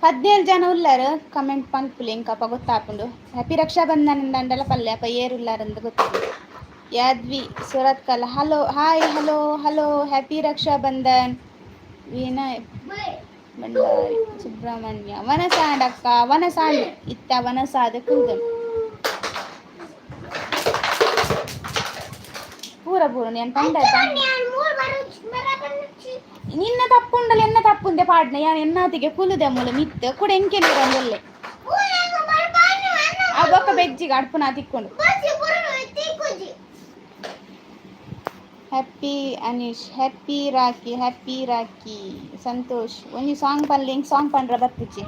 17 ಜನ ಉಲ್ಲಾರು. ಕಮೆಂಟ್ ಪನ್ಪುಲೆ ಇಂಕಪ್ಪ ಗೊತ್ತಾಪುಂಡು. ಹ್ಯಾಪಿ ರಕ್ಷಾಬಂಧನ ಅಂಡಲ ಪಲ್ಲೆ ಅಪ್ಪ ಏರು ಉಲ್ಲಾರಂದು ಗೊತ್ತಿಲ್ಲ. Yadvi Surathkal, hello, hi, hello, hello, happy Raksha Bandhan. Vinay Bhandari Subrahmanya, ವನಸಾಂಡ್ ಅಕ್ಕ, ವನಸಾಂಡ್ ಇತ್ತ ವನಸಾದ ಕುಲ್ದನ್ ಪೂರ ಪೂರ ನಾನು ಪಂಡ. ನಿನ್ನ ತಪ್ಪುಂಡಲ್ಲ, ಎನ್ನ ತಪ್ಪುಂದೆ ಪಾಡ್ನ ಯಾನ್ ಎನ್ನಾತಿಗೆ ಕುಲುದೆ ಮೂಲ ಮಿತ್ತ ಕೂಡ ಎಂಕೆ ನೀರೊಂದೊಲ್ಲೆ ಆ ಬೊಕ್ಕ ಬೆಜ್ಜಿಗೆ ಅಡ್ಪುನ ತಿಕ್ಕೊಂಡು. Happy Anish, happy Rakhi, happy Rakhi. Santosh, ಒಂಜಿ ಸಾಂಗ್ ಪನ್ಲೆ, ಇಂಕ್ ಸಾಂಗ್ ಪಂಡ್ರ ಬರ್ಪುಜಿ.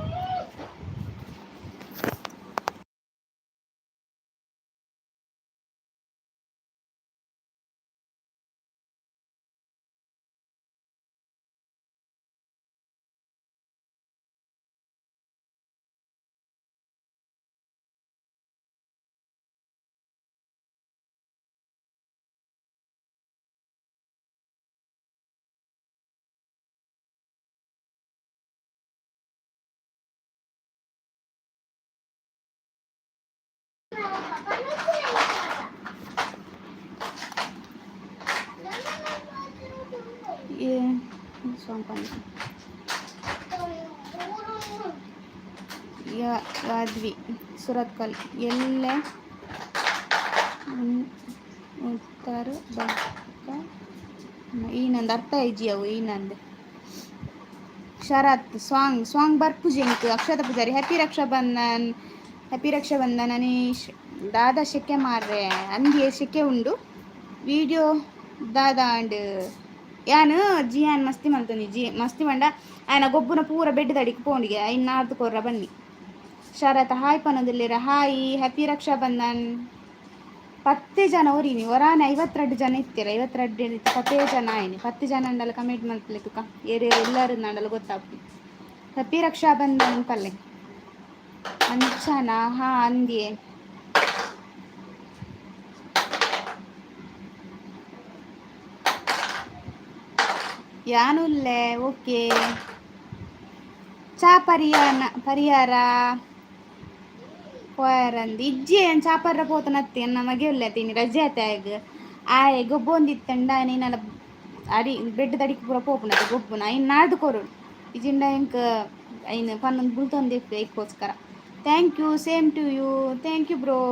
ಸಾಂಗ್ ಪನ್ಲೆ. ಯಾದ್ವಿ ಸುರತ್ಕಲ್, ಎಲ್ಲೆ ಉತ್ತರ ಬೊಕ್ಕ ಈ ನಂದು ಅರ್ಥ ಇಜ್ಜಿ ಅವು ಈ ನಂದು. ಶರತ್, ಸಾಂಗ್ ಸಾಂಗ್ ಬರ್ಪುಜಿ ಎಂಕ್. ಅಕ್ಷತ ಪೂಜಾರಿ, ಹ್ಯಾಪಿ ರಕ್ಷಾ ಬಂಧನ್, ಹ್ಯಾಪಿ ರಕ್ಷಾ ಬಂಧನ್. ಅನೀಶ್, ದಾದಾ ಶೆಕೆ ಮಾರ್ರೆ? ಅಂದಿಯೇ ಶೆಕೆ ಉಂಡು. ವಿಡಿಯೋ ದಾದಾ ಅಂಡ್ ಯಾನ್ ಜಿಯಾನ್ ಮಸ್ತಿ ಮಲ್ತೊಂದಿ. ಜಿ ಮಸ್ತಿ ಮಂಡ ಆಯನ ಗೊಬ್ಬುನ ಪೂರ ಬೆಡ್ ದಡಿಕ್ ಪೋಂಡಿಗೆ ಐನ್ ನಾರ್ದು ಕೊರ್ರ ಬನ್ನಿ. ಶರತ್, ಹಾಯ್ ಪನೊಂದುಲ್ಲೆರ್, ಹಾಯ್, ಹ್ಯಾಪಿ ರಕ್ಷಾ ಬಂಧನ್. ಪತ್ತೆ ಜನ ಒರಿನಿ, ಒರಾನೆ 52 ಜನ ಇತ್ತೆರ್. 52 ಪತ್ತೇ ಜನ ಆಯ್ನಿ. 10 ಜನ ಅಂಡಲ ಕಮೆಂಟ್ ಮಲ್ಪಲೆ ತುಕ, ಏರ್ ಏರ್ ಎಲ್ಲಾರು ಅಂಡಲ ಗೊತ್ತಾಪುಂಡು. ಹ್ಯಾಪಿ ರಕ್ಷಾ ಬಂಧನ್ ಪಲ್ಲೆ. ಅಂಚನಾ? ಹಾ, ಅಂದಿಯೇ. ಯಾನುಲ್ಲೆ, ಓಕೆ. ಚಾ ಪರಿಯಾನ ಪರಿಹಾರ ಪೋಯರಂದು ಇಜ್ಜಿ. ಏನ್ ಚಾಪರ್ರ ಪೋತನತ್ತಿ, ಎನ್ನ ಮಗೆ ಉಲ್ಲೆ ತಿನಿ ರಜೆ ಆತ ಆಯಗ್. ಆಯೆ ಗೊಬ್ಬೊಂದಿತ್ತಂಡ ನೀನಲ ಅಡಿ ಬೆಡ್ ದಡಿಕ್ ಪೂರ ಪೋಪುನತೆ ಗೊಬ್ಬುನ. ಐನ್ ನಾಡ್ದು ಕೊರೊಡು, ಇಜಿಂಡ ಎಂಕ್ ಐನ್ ಪನ್ನೊಂದು ಬುಲ್ತೊಂದು ಐಕ್ಕೋಸ್ಕರ. Thank you, same to you, thank you bro.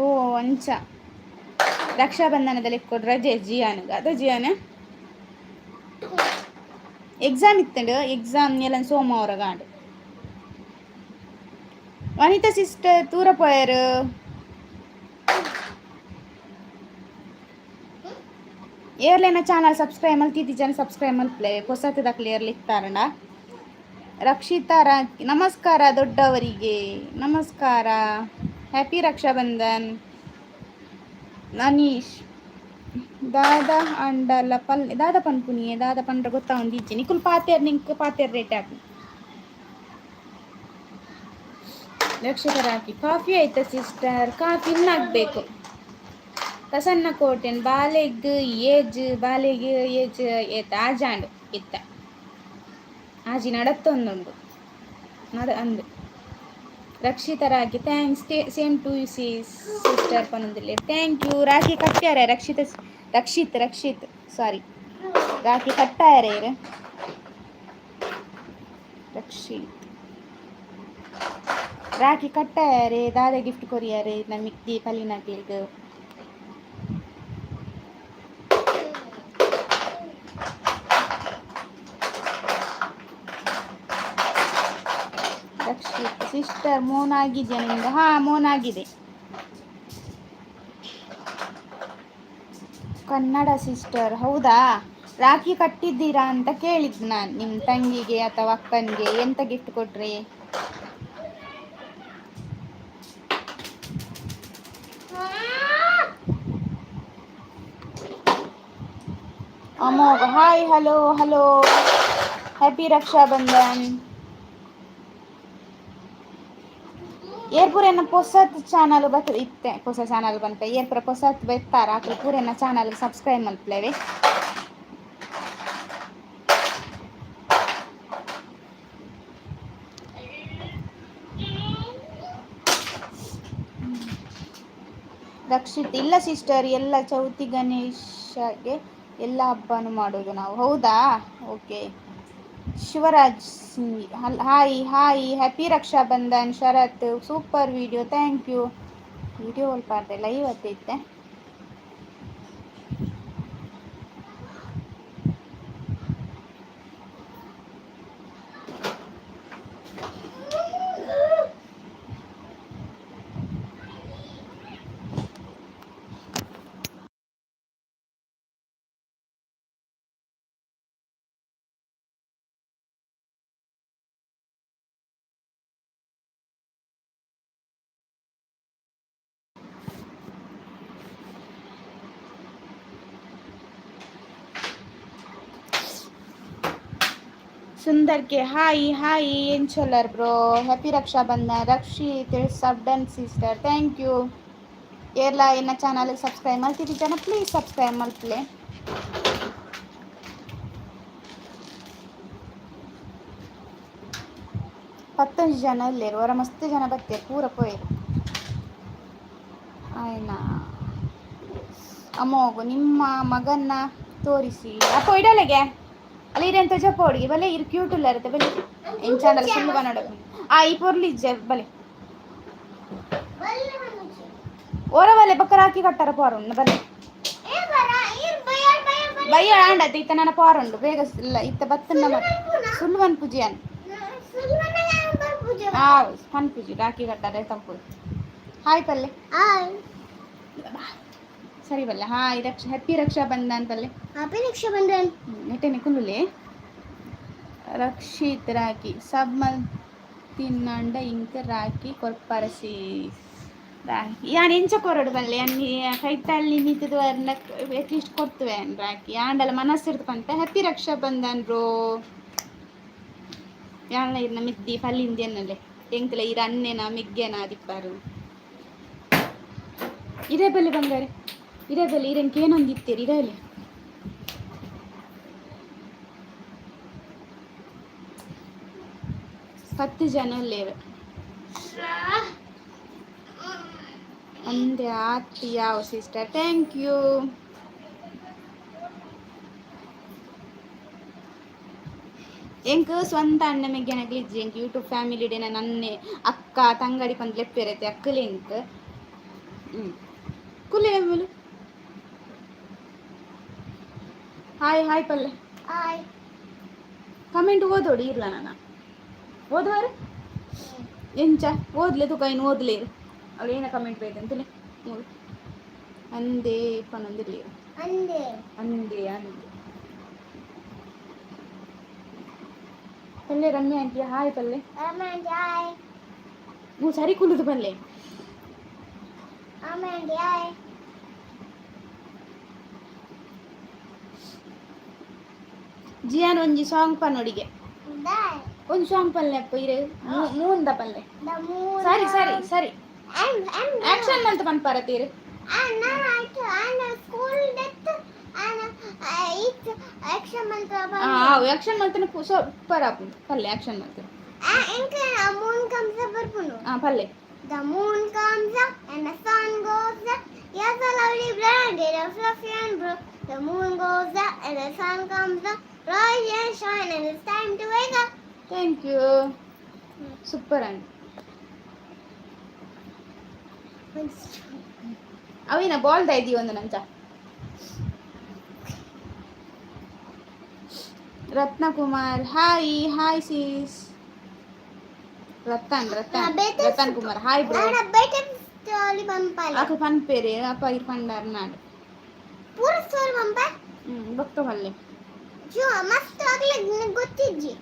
ಓ ಅಂಚ ರಕ್ಷಾಬಂಧನದಲ್ಲಿ ಕೊಡು ರಜೆ ಜಿಯಾನ್ ಅದ. ಜಿಯಾನ್ ಎಕ್ಸಾಮ್ ಇತ್ತಂಡು, ಎಕ್ಸಾಮ್ ಎಲ್ಲ ಸೋಮವಾರ ಗಾಂಡು. ವನಿತಾ ಸಿಸ್ಟರ್ ತೂರ ಪೋಯರು. ಏರ್ಲೇನ ಚಾನಲ್ ಸಬ್ಸ್ಕ್ರೈಬ್ ಮಲ್ತಿದ್ದಿ ಜನ ಸಬ್ಸ್ಕ್ರೈಬ್ ಮಲ್ಪ್ಲೆ, ಪೊಸತದ ಕ್ಲಿಯರ್ ಇತ್ತಾರಂಡ. ರಕ್ಷಿತಾ ನಮಸ್ಕಾರ, ದೊಡ್ಡವರಿಗೆ ನಮಸ್ಕಾರ, ಹ್ಯಾಪಿ ರಕ್ಷಾಬಂಧನ್. ಅನೀಶ್, ದಾದಾ ಅಂಡಲ ಪಲ್ ದಾದಾ ಪನ್ಪುನಿಯೇ? ದಾದಾ ಪಂಡ್ರ ಗೊತ್ತಾ ಇಜ್ಜಿ. ನಿಕುಲ್ ಪಾತೆರ್, ನಿಂಕ್ ಪಾತೆರ್ ರೇಟ್ ಆಪು. ರಕ್ಷಕರಾಕಿ, ಕಾಫಿ ಆಯ್ತಾ ಸಿಸ್ಟರ್? ಕಾಫಿ ಇನ್ನಾಗಬೇಕು. ಪ್ರಸನ್ನ ಕೋಟೆನ್, ಬಾಲೆಗ್ ಏಜ್? ಬಾಲೆಗ್ ಏಜ್ ಏತ? ಆಜಾಂಡ್ ಇತ್ತ, ಆಜಿ ನಡತ್ತೊಂದುಂಡು ನಡ ಅಂದು. Rakshita Rakhi, thanks, same to you sister ಪನೊಂದುಲ್ಲೆರ್, thank you. Rakhi ಕಟ್ಟ್ಯಾರೆ ರಕ್ಷಿತ, ರಕ್ಷಿತ್, ರಕ್ಷಿತ್ ಸಾರಿ, ರಾಖಿ ಕಟ್ಟಾಯರೆ ಇರ್. ರಕ್ಷಿತ್ ರಾಖಿ ಕಟ್ಟಾಯರೆ. ದಾದ ಗಿಫ್ಟ್ ಕೊರಿಯಾರೆ ನಮಿಕ್ ಪಲ್ಲಿನಕ್ಲೆಗ್? ರಕ್ಷಿತ್ ಸಿಸ್ಟರ್, ಮೋನ್ ಆಗಿದೆಯಾ ನಿಮ್ದು? ಹಾ, ಮೋನ್ ಆಗಿದೆ. ಕನ್ನಡ ಸಿಸ್ಟರ್, ಹೌದಾ? ರಾಖಿ ಕಟ್ಟಿದ್ದೀರಾ ಅಂತ ಕೇಳಿದ್ ನಾನು. ನಿಮ್ಮ ತಂಗಿಗೆ ಅಥವಾ ಅಕ್ಕನಿಗೆ ಎಂತ ಗಿಫ್ಟ್ ಕೊಟ್ರಿ? Amogh, hi, hello, hello, happy Raksha Bandhan. ಏರ್ಪುರೆನ ಪೊಸತ್ ಚಾನಲ್ ಬತ್ ಇತ್ತೆ, ಪೊಸ ಚಾನಲ್ ಬಂತ ಏರ್ಪುರ ಪೊಸತ್ ಬೆತ್ತಾರ ಅಕ್ಲು ಪೂರೆನ ಚಾನಲ್ ಸಬ್ಸ್ಕ್ರೈಬ್ ಮಲ್ಪುಲೆವೆ. ರಕ್ಷಿತ್, ಇಲ್ಲ ಸಿಸ್ಟರ್, ಎಲ್ಲ ಚೌತಿ ಗಣೇಶಗೆ ಎಲ್ಲ ಹಬ್ಬನೂ ಮಾಡೋದು ನಾವು. ಹೌದಾ? Okay. Shivraj Singh, hi hi, happy Raksha Bandhan Sharath. Super video, thank you. Video ಒಲ್ಪ ಲೈವ್ ಅತ್ತೈತೆ. Sundar K, hi hi. ಎಂಚೊಲ್ಲರ್ bro? Happy Raksha Bandhan Rakshit. Sub done sister, thank you. ಏರ್ಲ ಎನ್ನ ಚಾನಲ್ ಸಬ್ಸ್ಕ್ರೈಬ್ ಮಲ್ತಿದ್ದಿ ಜನ, ಪ್ಲೀಸ್ ಸಬ್ಸ್ಕ್ರೈಬ್ ಮಲ್ಪಲೆ. ಪತ್ತೊಂಜಿ ಜನ ಇಲ್ಲೇರು, ಹೊರ ಮಸ್ತ್ ಜನ ಬತ್ತೇರು, ಪೂರ ಪೋಯೆರ್. ಆಯ್ನಾ? ಅಮೋಗು, ನಿಮ್ಮ ಮಗನ್ನ ತೋರಿಸಿ. ಅಪ್ಪ ಇಡಲೆಗೆ ಅಲ್ಲಿ ಇರೆಂತ ಜಪ್ಪ ಹುಡುಗಿ ಬಲೆ ಇರು, ಕ್ಯೂಟ್ ಇಲ್ಲ ಇರುತ್ತೆ ಬಲೆ. ಎಂಚಾಂಡಲ ಸುಳ್ಳು ಬನ್ನಡ. ಆ ಈ ಪೊರ್ಲು ಇಜ್ಜೆ ಬಲೆ. ಓರ ಬಲೆ, ಬೊಕ್ಕ ರಾಕಿ ಕಟ್ಟಾರ ಪಾರುಂಡು ಬಲೆ. ಬಯ್ಯ ಆಂಡತ್ತೆ ಇತ್ತ ನನ್ನ ಪಾರುಂಡು ಬೇಗ ಇಲ್ಲ ಇತ್ತ ಬತ್ತನ್ನ ಸುಳ್ಳು ಪನ್ಪುಜಿ ಅನ್. ಆ ಪನ್ಪುಜಿ, ರಾಕಿ ಕಟ್ಟಾರೆ ತಂಪು. ಹಾಯ್ ಪಲ್ಲೆ. ಹಾಯ್. ಸರಿ ಬಲ್ಲೆ. ಹಾಯ್ ರಕ್ಷಾ, ಹ್ಯಾಪಿ ರಕ್ಷಾ ಬಂಧನ್ ಪಲ್ಲೆ. ಹ್ಯಾಪಿ ರಕ್ಷಾ ಬಂಧನ್. ನೆಟ್ಟೆನೆ ಕುಲ್ಲುಲೆ. ರಕ್ಷಿತ್, ರಾಖಿ ಸಬ್ ಮಲ್ತಿನಾಂಡ ಇಂಕ್ ರಾಖಿ ಕೊರ್ಪರಸಿ. ರಾಖಿ ಯಾನ್ ಎಂಚ ಕೊರಡು ಬಲ್ಲೆ? ಅನ್ನಿ ಕೈತಲ್ಲಿ ನಿಂತದು ಅಟ್ಲೀಸ್ಟ್ ಕೊರ್ತುವೆ ರಾಖಿ. ಆಂಡಲ ಮನಸ್ಸಿರ್ದು ಪಂತ. Happy Raksha Bandhan bro. ಯಾನ್ಲ ಇರ್ನ ಮಿದ್ದಿ ಪಲ್ಲಿಂದ ಎನ್ನಲೆ ಎಂಕ್ಲ ಇರ ಅನ್ನೆನ ಮಿಗ್ಗೆನ ದಿಪ್ಪಾರು. ಇದೇ ಬಲ್ಲೆ ಬಂಗಾರೆ, ಇದೇ ಬಲ್ಲೆ. ಇರೆಂಕ್ ಏನೊಂದು ಇತ್ತೇರಿ ಇರಲಿ. 10 ಜನ ಉಲ್ಲೇರು. ಒಂದೇ ಆತಿ ಯಾವ ಸಿಸ್ಟರ್, thank you. ಎಂಕ್ ಸ್ವಂತ ಅಣ್ಣ ಮೆಗ್ಗೆನಗ್ಲು ಇಜ್ಜಿ. ಎಂಕ್ ಯೂಟ್ಯೂಬ್ ಫ್ಯಾಮಿಲಿ ಇಡೆ ನನ್ನೆ ಅಕ್ಕ ತಂಗಡಿ ಪಂದ್ ಲೆಪ್ಪೆರೈತೆ ಅಕ್ಕಲೆ ಎಂಕ್. ಕುಲ್ಲೆ ಮೂಲು. ಹಾಯ್ ಹಾಯ್ ಪಲ್ಲೆ. ಹಾಯ್. ಕಮೆಂಟ್ ಓದೋಡು ಇರ್ಲ ನಾನು ಓದುವಾರೆ ಎಂಚ ಓದ್ಲೆ ತುಕ ಇನ್ನು ಓದ್ಲೆ. ಅವಳು ಏನ ಕಮೆಂಟ್ ಬೇಕಂತಲೇ ಮೂರು ಅಂದೇ ಪನ್ನೊಂದಿರ್ಲಿ. ಅಂದೆ. ಅಂದೆ ಅಂದೆ ಪಲ್ಲೆ. ರಮ್ಯಾ ಆಂಟಿ, ಹಾಯ್ ಪಲ್ಲೆ. ಆಮೇಲೆ ಹಾಯ್. ನೀವು ಸರಿ ಕುಲ್ಲುದು ಪಲ್ಲೆ. ಆಮೇಲೆ ಹಾಯ್. ಜಿಯಾನ್ ಒಂಜಿ ಸಾಂಗ್ ಪನ್ನೊಡಿಗೆ. ದಾಯ್. ಒಂದು ಸಾಂಗ್ ಪಲ್ಲೆ ಅಪ್ಪ ಇರೆ ಮೂಂದ ಪಲ್ಲೆ. The moon. ಸರಿ ಸರಿ ಸರಿ. And and action ಮಂತ್ ಪನ್ಪಾರತೀರಿ. And ಆಯ್ತು, and school death and it action ಮಂತ್ರ. ಆಕ್ಷನ್ ಮಲ್ತನ ಸೂಪರ್ ಆಪುಂಡು ಪಲ್ಲೆ ಆಕ್ಷನ್ ಮಲ್ತನ. ಎಂಕ್ ಮೂನ್ ಕಮ್ಸ್ ಅಪ್ ಬರ್ಪುಂಡು. ಆ ಪಲ್ಲೆ. The moon comes up and the sun goes up. Yes, a lovely blanket of fluffy and blue. The moon goes up and the sun comes up. Rise and shine and it's time to wake up. Thank you, super and ಅವಿನ ball ದೈದಿ ಒಂದು ನಂಚ. Ratnakumar, hi hi sis. Ratan Ratan Ratan Kumar, hi bro. ನಾನು ಬೆಟರ್ ಸ್ಟೋರಿ ಬಂಪಲ್ಲ. ಅಕ ಪನ್ಪೇರೆ ಅಪ್ಪ ಇರ್ ಪಂಡಾರ್ ನಾಡು. ಪೂರ ಸ್ಟೋರಿ ಬಂಪ. ಹ್ಮ್ ಬೊಕ್ಕ ಪಲ್ಲೆ. ಜೋ ಮಸ್ತ್ ಆಗ್ಲಿ ನಿನಗೆ ಗೊತ್ತಿಜ್ಜಿ.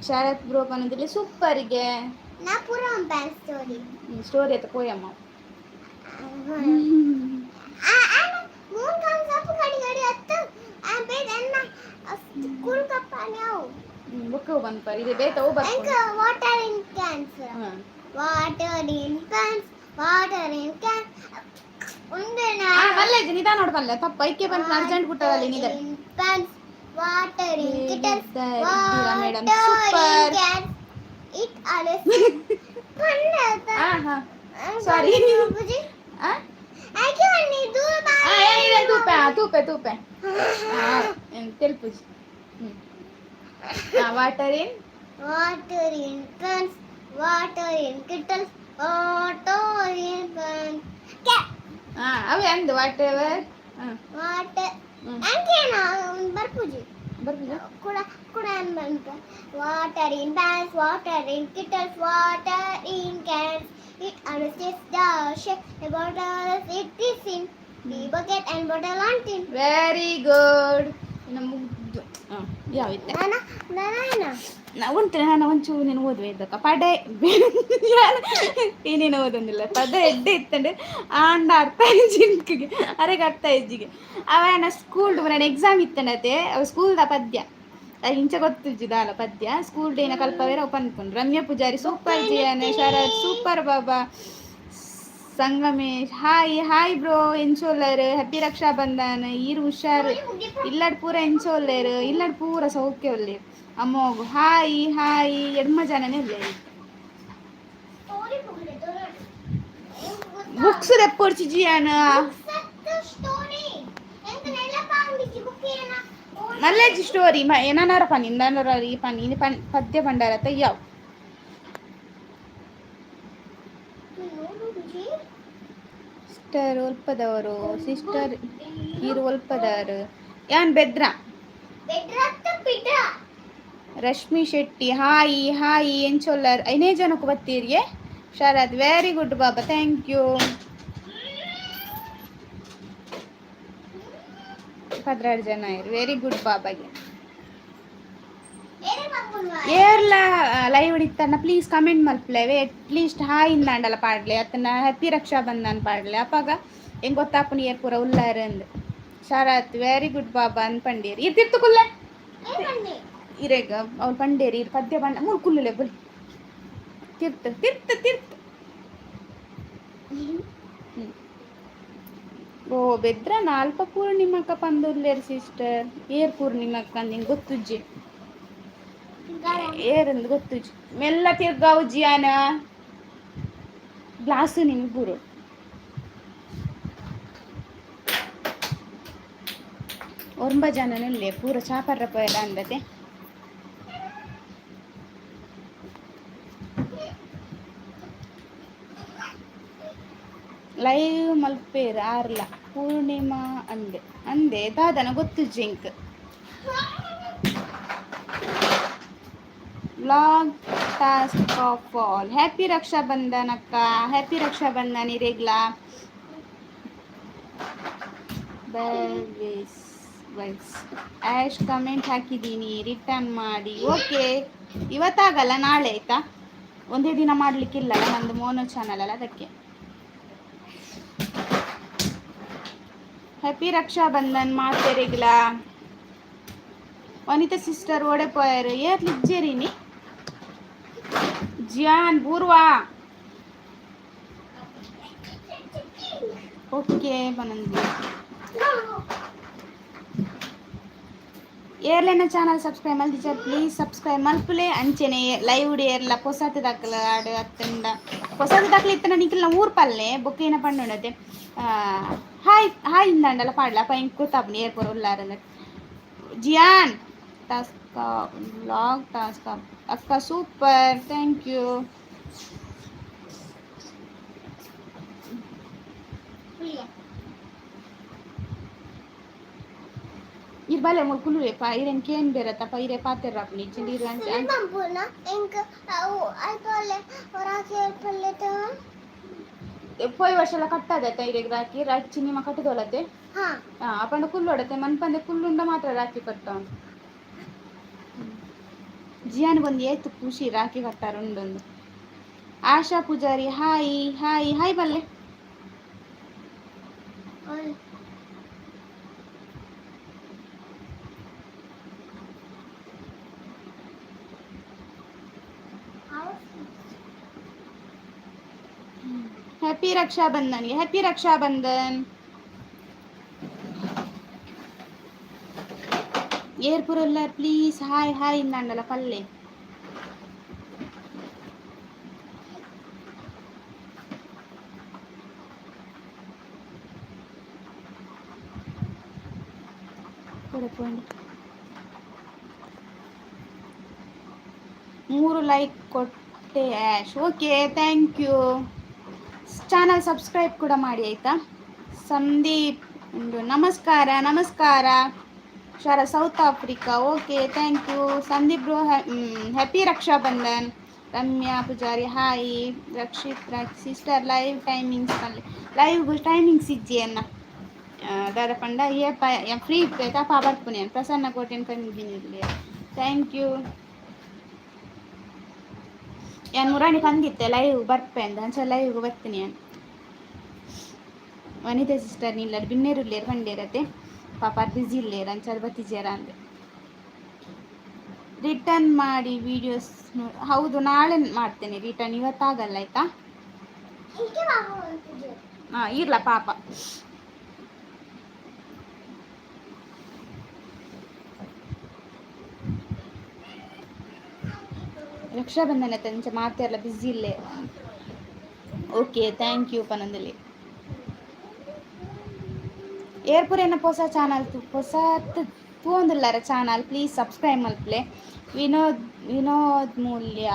ಶರತ್ ಬ್ರೋ ಪನ್ನದಿಲ್ಲ ಸೂಪರ್ಗೆ. ನಾ ಪೂರ ಬಂಪ ಸ್ಟೋರಿ. ಸ್ಟೋರಿ ಅತ್ತ ಪೋಯಮ್ಮ. ಮೂನ್ ಕಮ್ಸ್ ಅಪ್ ಕಡಿ ಕಡಿ ಅತ್ತ ಆ ಬೇಡ ಎನ್ನ ಸ್ಕೂಲ್ ಕಪ್ಪಾನೆ ಅವು. ಬೊಕ್ಕ ಬಂದ್ಪಾರ ಇದೆ ಬೇತ ಓ ಎಂಕ ಬರ್ಪುಂಡು. Water in cans. Ha. Water in cans, water in cans ಒಂದೇನಾ? ಆ ಮಲ್ಲೇಜ್ ನಿಧಾನ ನೋಡು ಪಲ್ಲೆ, ತಪ್ಪ ಐಕೆ ಬಂದು urgent ಬಿಟ್ಟದಲ್ಲಿ ನಿಧ. In pans, water in kittens. ಹೇಗಿದ್ದೀರಾ madam? Water Super. In cans, it always ಪಂಡ. ಆ ಹಾ. Sorry. ಬುಜಿ. ಆ ತೂಪೆ ತೂಪೆ ತೂಪೆ ತೆಲ್ಪುಜಿ. Water in Water in pans, water in kettles, water in pans. ಅವೇ ಅಂದು what ever. Water ಅಂಕೇನ ಬರ್ಪುಜಿ. ಬರ್ಪುಜ. ಕೂಡ ಕೂಡ ಬಂತ. Water in pans, water in kettles, water in cans. It always takes the shape, the bottle it is in. The bucket and bottle on tin. Very good. ಇನ್ನು ಮುಗ್ದು ಯಾವ ಇತ್ತೆ? ನಾನ ನಾನ ನಾ ಉಂಟು, ನಾನು ಒಂಚೂರು ನೀನು ಓದುವೆ ಇದ್ದಕ್ಕ ಪಡೆ ಏನೇನು ಓದೊಂದಿಲ್ಲ. ಪದ ಎಡ್ಡೆ ಇತ್ತಂಡೆ ಆಂಡ ಅರ್ಥ ಜಿಂಕಿಗೆ ಅರೆಗೆ ಅರ್ಥ ಇಜ್ಜಿಗೆ. ಅವನ ಸ್ಕೂಲ್ ನನ್ನ ಎಕ್ಸಾಮ್ ಇತ್ತಂಡತೆ ಅವ ಸ್ಕೂಲ್ದ ಪದ್ಯ ಇಂಚ ಗೊತ್ತುಜ್ಜಿ ದಾಲ ಪದ್ಯ ಸ್ಕೂಲ್ ಡೇನ ಕಲ್ಪವೇರ ಪನ್ಪುಂಡು. ರಮ್ಯಾ ಪೂಜಾರಿ ಸೂಪರ್, ಜಿಯಾನ Sharath super, Baba Sangamesh hi hi bro. ಎಂಚೋಲ್ಲರ್? Happy Raksha Bandhan. ಈರ್ ಹುಷಾರ್ ಇಲ್ಲಡ್ ಪೂರ ಎಂಚೋಲ್ಲೇರ್? ಇಲ್ಲಡ್ ಪೂರ ಸೌಖ್ಯ ಉಲ್ಲೇರ್. ಅಮ್ಮೋಗು ಹಾಯ್ ಹಾಯ್. ಎಡ್ಮ ಜನನೇ ಉಲ್ಲೇರ್. ಸ್ಟೋರಿ ಬುಕ್ಸ್ ದೆಪ್ಪೊಡ್ಚಿ ಜಿಯಾನ. ಸ್ಟೋರಿ ಎಂತ ನೆಲಪಾಂಡಿಚಿ ಬುಕ್ ಏನ. ಮಲ್ಲೇಜ್ ಸ್ಟೋರಿ ಏನಾರ ಪನಿ ನಾನರ ಈ ಪನಿ ಇನಿ ಪನ್ ಪದ್ಯ ಭಂಡಾರತ ಯಾವ. ಸಿಸ್ಟರ್ ಒಲ್ಪದವರು? ಸಿಸ್ಟರ್ ಈರು ಒಲ್ಪದವರು? ಯಾನ್ ಬೆದ್ರ. ಬೆಡ್ರತ್ತ ಪಿಡ್ರ. Rashmi Shetty hi hi. ಎಂಚೊಲ್ಲರ್? ಐನೇ ಜನಕ್ಕೆ ಬತ್ತೀರಿಗೆ. Sharath very good Baba, thank you. 12 ಜನ ವೆರಿ ಗುಡ್ ಬಾಬಾಗೆ. ಏನೇ ಪನ್ಪುನ್ವಾ? ಏರ್ಲ ಲೈವ್ ಇತ್ತಣ್ಣ ಪ್ಲೀಸ್ ಕಮೆಂಟ್ ಮಲ್ಪಲೆ. ಅಟ್ಲೀಸ್ಟ್ ಹಾಯ್ ಇಂದಾಂಡಲ ಪಾಡ್ಲೆ ಅತ್ತನ ಹ್ಯಾಪಿ ರಕ್ಷಾ ಬಂಧನ್ ಪಾಡ್ಲೆ. ಅಪಾಗ ಹೆಂಗ್ ಗೊತ್ತಾಪುನಿ ಏರ್ ಪೂರ ಉಲ್ಲಾರ ಅಂದ್. ಶರತ್ ವೆರಿ ಗುಡ್ ಬಾಬಾ ಅಂದ್ ಪಂಡೇರಿ. ಇರ್ ತಿರ್ತು ಕುಲ್ಲೆ. ಏನ್ ಪನ್ನಿ? ಇರೆಗ ಅವ್ರು ಪಂಡೇರಿ. ಇರ್ ಪದ್ಯ ಪಂಡ ಮೂರು ಕುಲ್ಲುಲೆ ಬುಲ್ ತಿರ್ತು ತಿರ್ತು ತಿರ್ತು. ಓ ಬೆದ್ರ ನಾಲ್ಪ ಪೂರ್ಣಿಮಕ್ಕ ಪಂದುಲ್ಲೇರ್ ಸಿಸ್ಟರ್. ಏರ್ ಪೂರ್ಣಿಮಕ್ಕ ಅಂದ್ ಹಿಂಗ್ ಗೊತ್ತುಜ್ಜಿ. ಏರಂದು ಗೊತ್ತುಜ್ಜಿ. ಮೆಲ್ಲ ತಿರ್ಗಾವು ಜಿಯಾನ, ಗ್ಲಾಸು ನಿನ್ ಬೂರು. ಒಂಬ ಜನನುಲ್ಲೆ ಪೂರ ಚಾಪರ್ರ ಪೋಯರ ಅಂದತೆ. ಲೈವ್ ಮಲ್ಪೇರ್ ಆರ್ಲ ಪೂರ್ಣಿಮಾ ಅಂದೆ ಅಂದೆ ದಾದನ ಗೊತ್ತುಜ್ಜಿ ಎಂಕ್. Vlog task of all. Happy Raksha Bandhan ಅಕ್ಕ. Happy Raksha Bandhan ಇರೆಗ್ಲಾ. ಬೆಲ್ವಿಸ್ voice ash comment ಹಾಕಿದ್ದೀನಿ, ರಿಟರ್ನ್ ಮಾಡಿ. ಓಕೆ, ಇವತ್ತಾಗಲ್ಲ, ನಾಳೆ ಆಯ್ತಾ? ಒಂದೇ ದಿನ ಮಾಡಲಿಕ್ಕಿಲ್ಲಲ್ಲ, ನಂದು ಮೋನೋ ಚಾನಲ್ ಅಲ್ಲ, ಅದಕ್ಕೆ. ಹ್ಯಾಪಿ ರಕ್ಷಾ ಬಂಧನ್ ಮಾತೆರೆಗ್ಲಾ. ವನಿತಾ ಸಿಸ್ಟರ್ ಓಡೆ ಪೋಯರ್? ಏರ್ಲಿ ಇಜ್ಜೇರಿನಿ ಜಿಯಾನ್ ಬೂರ್ವಾ. ಓಕೆ ಬನಂದಿ. ಏರ್ಲೆನ ಚಾನಲ್ ಸಬ್ಸ್ಕ್ರೈಬ್ ಮಲ್ದಿಜರ್ ಪ್ಲೀಸ್ ಸಬ್ಸ್ಕ್ರೈಬ್ ಮಲ್ಪುಲೆ. ಅಂಚೆನೆ ಲೈವ್ ಏರ್ಲ ಪೊಸತ್ ದಾಕಲ ಆಡ್ ಅತ್ತಂಡ ಪೊಸತ್ ದಾಕಲ ಇತ್ತನ ನಿಖಿಲ್ನ ಊರ್ ಪಲ್ಲೆ ಬೊಕ್ಕ ಏನ ಪಂಡುಂಡತೆ ಹಾಯ್ ಹಾಯ್ ಇಂದಾಂಡಲ ಪಾಡ್ಲ ಅಪ್ಪ ಎಂಕ್ ಗೊತ್ತಾಪುನಿ ಏರ್ ಪೂರ ಉಲ್ಲಾರಂದ. ಜಿಯಾನ್ ಟಾಸ್ಕ ವ್ಲಾಗ್ ಟಾಸ್ಕ್ ಅಕ್ಕ ಸೂಪರ್, thank you. ಇರ್ ಬಲೆ ಮೂರು ಕುಲ್ಲುವೆ ಪಾ ಇರೆನ್ ಕೇನ್ ಬೇರತ್ತಪ್ಪ ಇರೆ ಪಾತೆರ್ರಾಪುನಿ ಇಜ್ಜಿಂಡ ಇರು ಅಂಚ ಅಂಚ. ಪನ್ಪುನ ಎಂಕ್ ಅವು ಅಲ್ಪಲ್ಲೆ ರಾಖಿ ಅಲ್ಪಲ್ಲೆ. ಪೋಯಿ ವರ್ಷಲ ಕಟ್ಟದತ್ತ ಇರೆಗ್ ರಾಖಿ? ರಾಖಿ ಚಿನ್ನಿಮ ಕಟ್ಟದೊಲತೆ. ಹಾ. ಅಪಂಡ ಕುಲ್ಲೊಡತೆ ಮನ್ಪಂದೆ ಕುಲ್ಲುಂಡ ಮಾತ್ರ ರಾಖಿ ಕಟ್ಟ. ಜಿಯಾನ್ಗೊಂದು ಏತ್ ಖುಷಿ ರಾಖಿ ಕಟ್ಟಾರ ಉಂಡೊಂದು. ಆಶಾ ಪೂಜಾರಿ ಹಾಯ್ ಹಾಯ್ ಹಾಯ್ ಬಲ್ಲೆ. ಹ್ಯಾಪಿ ರಕ್ಷಾ ಬಂಧನ್. ಹ್ಯಾಪಿ ರಕ್ಷಾ ಬಂಧನ್. ಏರ್ ಪುರಲ್ಲ ಪ್ಲೀಸ್ ಹಾಯ್ ಹಾಯ್ ಇಂದಾಂಡಲ ಪಲ್ಲೆ. ಪೋಂಡು. ಮೂರು ಲೈಕ್ ಕೊಟ್ಟೆ ash. Okay, thank you. Channel subscribe ಕೂಡ ಮಾಡಿ ಆಯಿತಾ. ಸಂದೀಪ್ ಒಂದು ನಮಸ್ಕಾರ, ನಮಸ್ಕಾರ. ಶರ South Africa, okay, thank you Sandeep bro. Happy Rakshabandhan. Ramya Pujari hi. Rakshit sister, live timings, live timings ಇಜ್ಜಿ ಅನ್ನ ದಾದ ಪಂಡ ಏಪ ಫ್ರೀ ಇಪ್ಪೆ ಪಾಪ ಬರ್ಪುನೆ. ಪ್ರಸನ್ನ ಕೋಟೆನ್ ಪಂದಿನಿ, thank you. ಯಾನ್ ಮುರಾಣಿ ಪಂದಿತ್ತೆ ಲೈವ್ ಬರ್ಪೆ ಅಂದ, ಅಂಚ ಲೈವ್ ಬರ್ತೀನಿ ಯಾನ್. ವನಿತಾ ಸಿಸ್ಟರ್ ನಿಲ್ಲ ಬಿನ್ನೇರುಲ್ಲೇರು ಪಂಡೇರತೆ, ಪಾಪ ಬಿಸಿ ಇಲ್ಲೇರು, ಅಂಚ ಬತ್ತಿಜೇರ ಅಂದೆ. ರಿಟರ್ನ್ ಮಾಡಿ ವೀಡಿಯೋಸ್. ಹೌದು, ನಾಳೆ ಮಾಡ್ತೇನೆ ರಿಟರ್ನ್, ಇವತ್ತಾಗಲ್ಲ ಆಯ್ತಾ. ಹಾಂ, ಇರ್ಲ ಪಾಪ. ರಕ್ಷಾಬಂಧನ ತಂಚ ಮಾತೆಲ್ಲ ಬ್ಯುಸಿ ಇಲ್ಲೇ. ಓಕೆ, thank you ಪನೊಂದಲ್ಲಿ. ಏರ್ಪುರೇನ ಹೊಸ ಚಾನಲ್, ಹೊಸ ತೂವೊಂದುಲ್ಲಾರ ಚಾನಲ್, ಪ್ಲೀಸ್ ಸಬ್ಸ್ಕ್ರೈಬ್ ಮಲ್ಪಲೆ. Vinod, Vinod Moolya,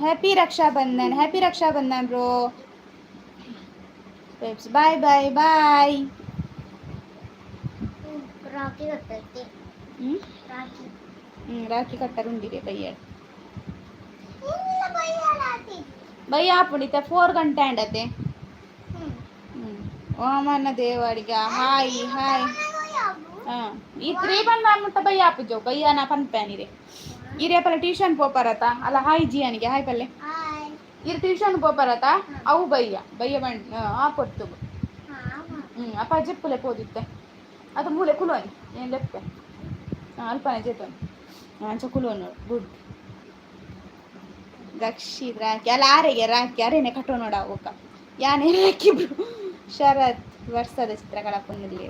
happy Rakshabandhan, happy Rakshabandhan bro. Bye bye bye. Rakhi ಕಟ್ಟೈತಿ. ಹ್ಞೂ. ರಾಖಿ. ಹ್ಞೂ, ರಾಖಿ ಕಟ್ಟರು ಉಂಡಿದೆ ಬಯ್ಯ. ಇಲ್ಲ, ಬಯ್ಯ ರಾಖಿ. ಬಯ್ಯ ಆಪುಂಡಿತ, 4 ಗಂಟೆ ಆಂಡತೆ. ಹ್ಞೂ. Vamana Devadiga hi hi. ಹಾಂ, ಈ ತ್ರೀ ಬಂದ ಮುಟ್ಟ ಬಯ್ಯ ಆಪುಜೋ, ಬಯ್ಯ ನಾ ಪನ್ಪೇನಿರೆ. ಇರೇ ಪಲ್ಲ ಟ್ಯೂಷನ್ ಪೋಪರತ ಅಲ್ಲ. ಹಾಯ್ ಜಿಯಾನಿಗೆ ಹಾಯ್ ಪಲ್ಲೆ. ಹಾಯ್. ಇರ್ ಟ್ಯೂಷನ್ ಪೋಪರತ ಅವು ಬಯ್ಯ ಬಯ್ಯ ಬಂಡ್ ಆ ಪೊರ್ತುಗು. ಹ್ಞೂ, ಅಪ್ಪ ಜೆಪ್ಪುಲೆ ಪೋದಿತ್ತೆ ಅದು ಮೂಲೆ ಕುಲೋನಿ ಏನು ಲೆಪ್ಪೆ. ಹಾಂ, ಅಲ್ಪನೆ ಜೇತೋನಿ ಅಂಚ ಕುಲೋನು. ಗುಡ್. ದಕ್ಷಿತ್ ರಾಖಿ ಅಲ್ಲ ಆರೆಗೆ ರಾಖಿ ಅರೇನೆ ಕಟ್ಟೋ ನೋಡ ಓಕ ಯಾನೇ ರಾಖಿ ಬ್ರೋ. ಶರತ್ ವರ್ಷದ ಚಿತ್ರಗಳ ಪೊನ್ನುಲ್ಲಿ.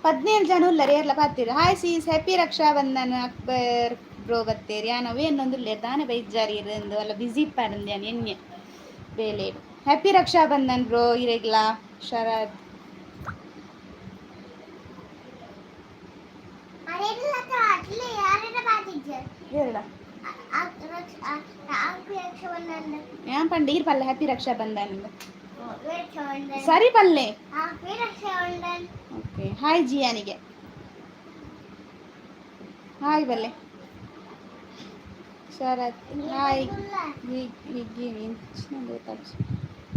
17 ಜನ ಉಲ್ಲರ್, ಏರ್ಲ ಪಾತಿರು. Hi sis, happy Rakshabandhan. Akbar bro Battery. ಯಾನ ಏನೊಂದುಲ್ಲೇರ್ ದಾನೆ ಬೈಜಾರಿ ಇರಂದು ಅಲ್ಲ, ಬಿಸಿ ಇಪ್ಪಾರಂದು ಯಾನ್ ಎಣ್ಣೆ ಬೇಲೆ. ಹ್ಯಾಪಿ ರಕ್ಷಾಬಂಧನ್ ಬ್ರೋ ಇರೆಗ್ಲಾ. ಶರತ್. ಹೇಳ. ಯಾನ್ ಪಂಡ ಈರ್ ಪಲ್ಲೆ ಹ್ಯಾಪಿ ರಕ್ಷಾಬಂಧನ್. ಸರಿ ಪಲ್ಲೆ. ಓಕೆ, ಹಾಯ್ ಜಿಯಾನಿಗೆ ಹಾಯ್ ಬಲ್ಲೆ. ಶರತ್ ಹಾಯ್.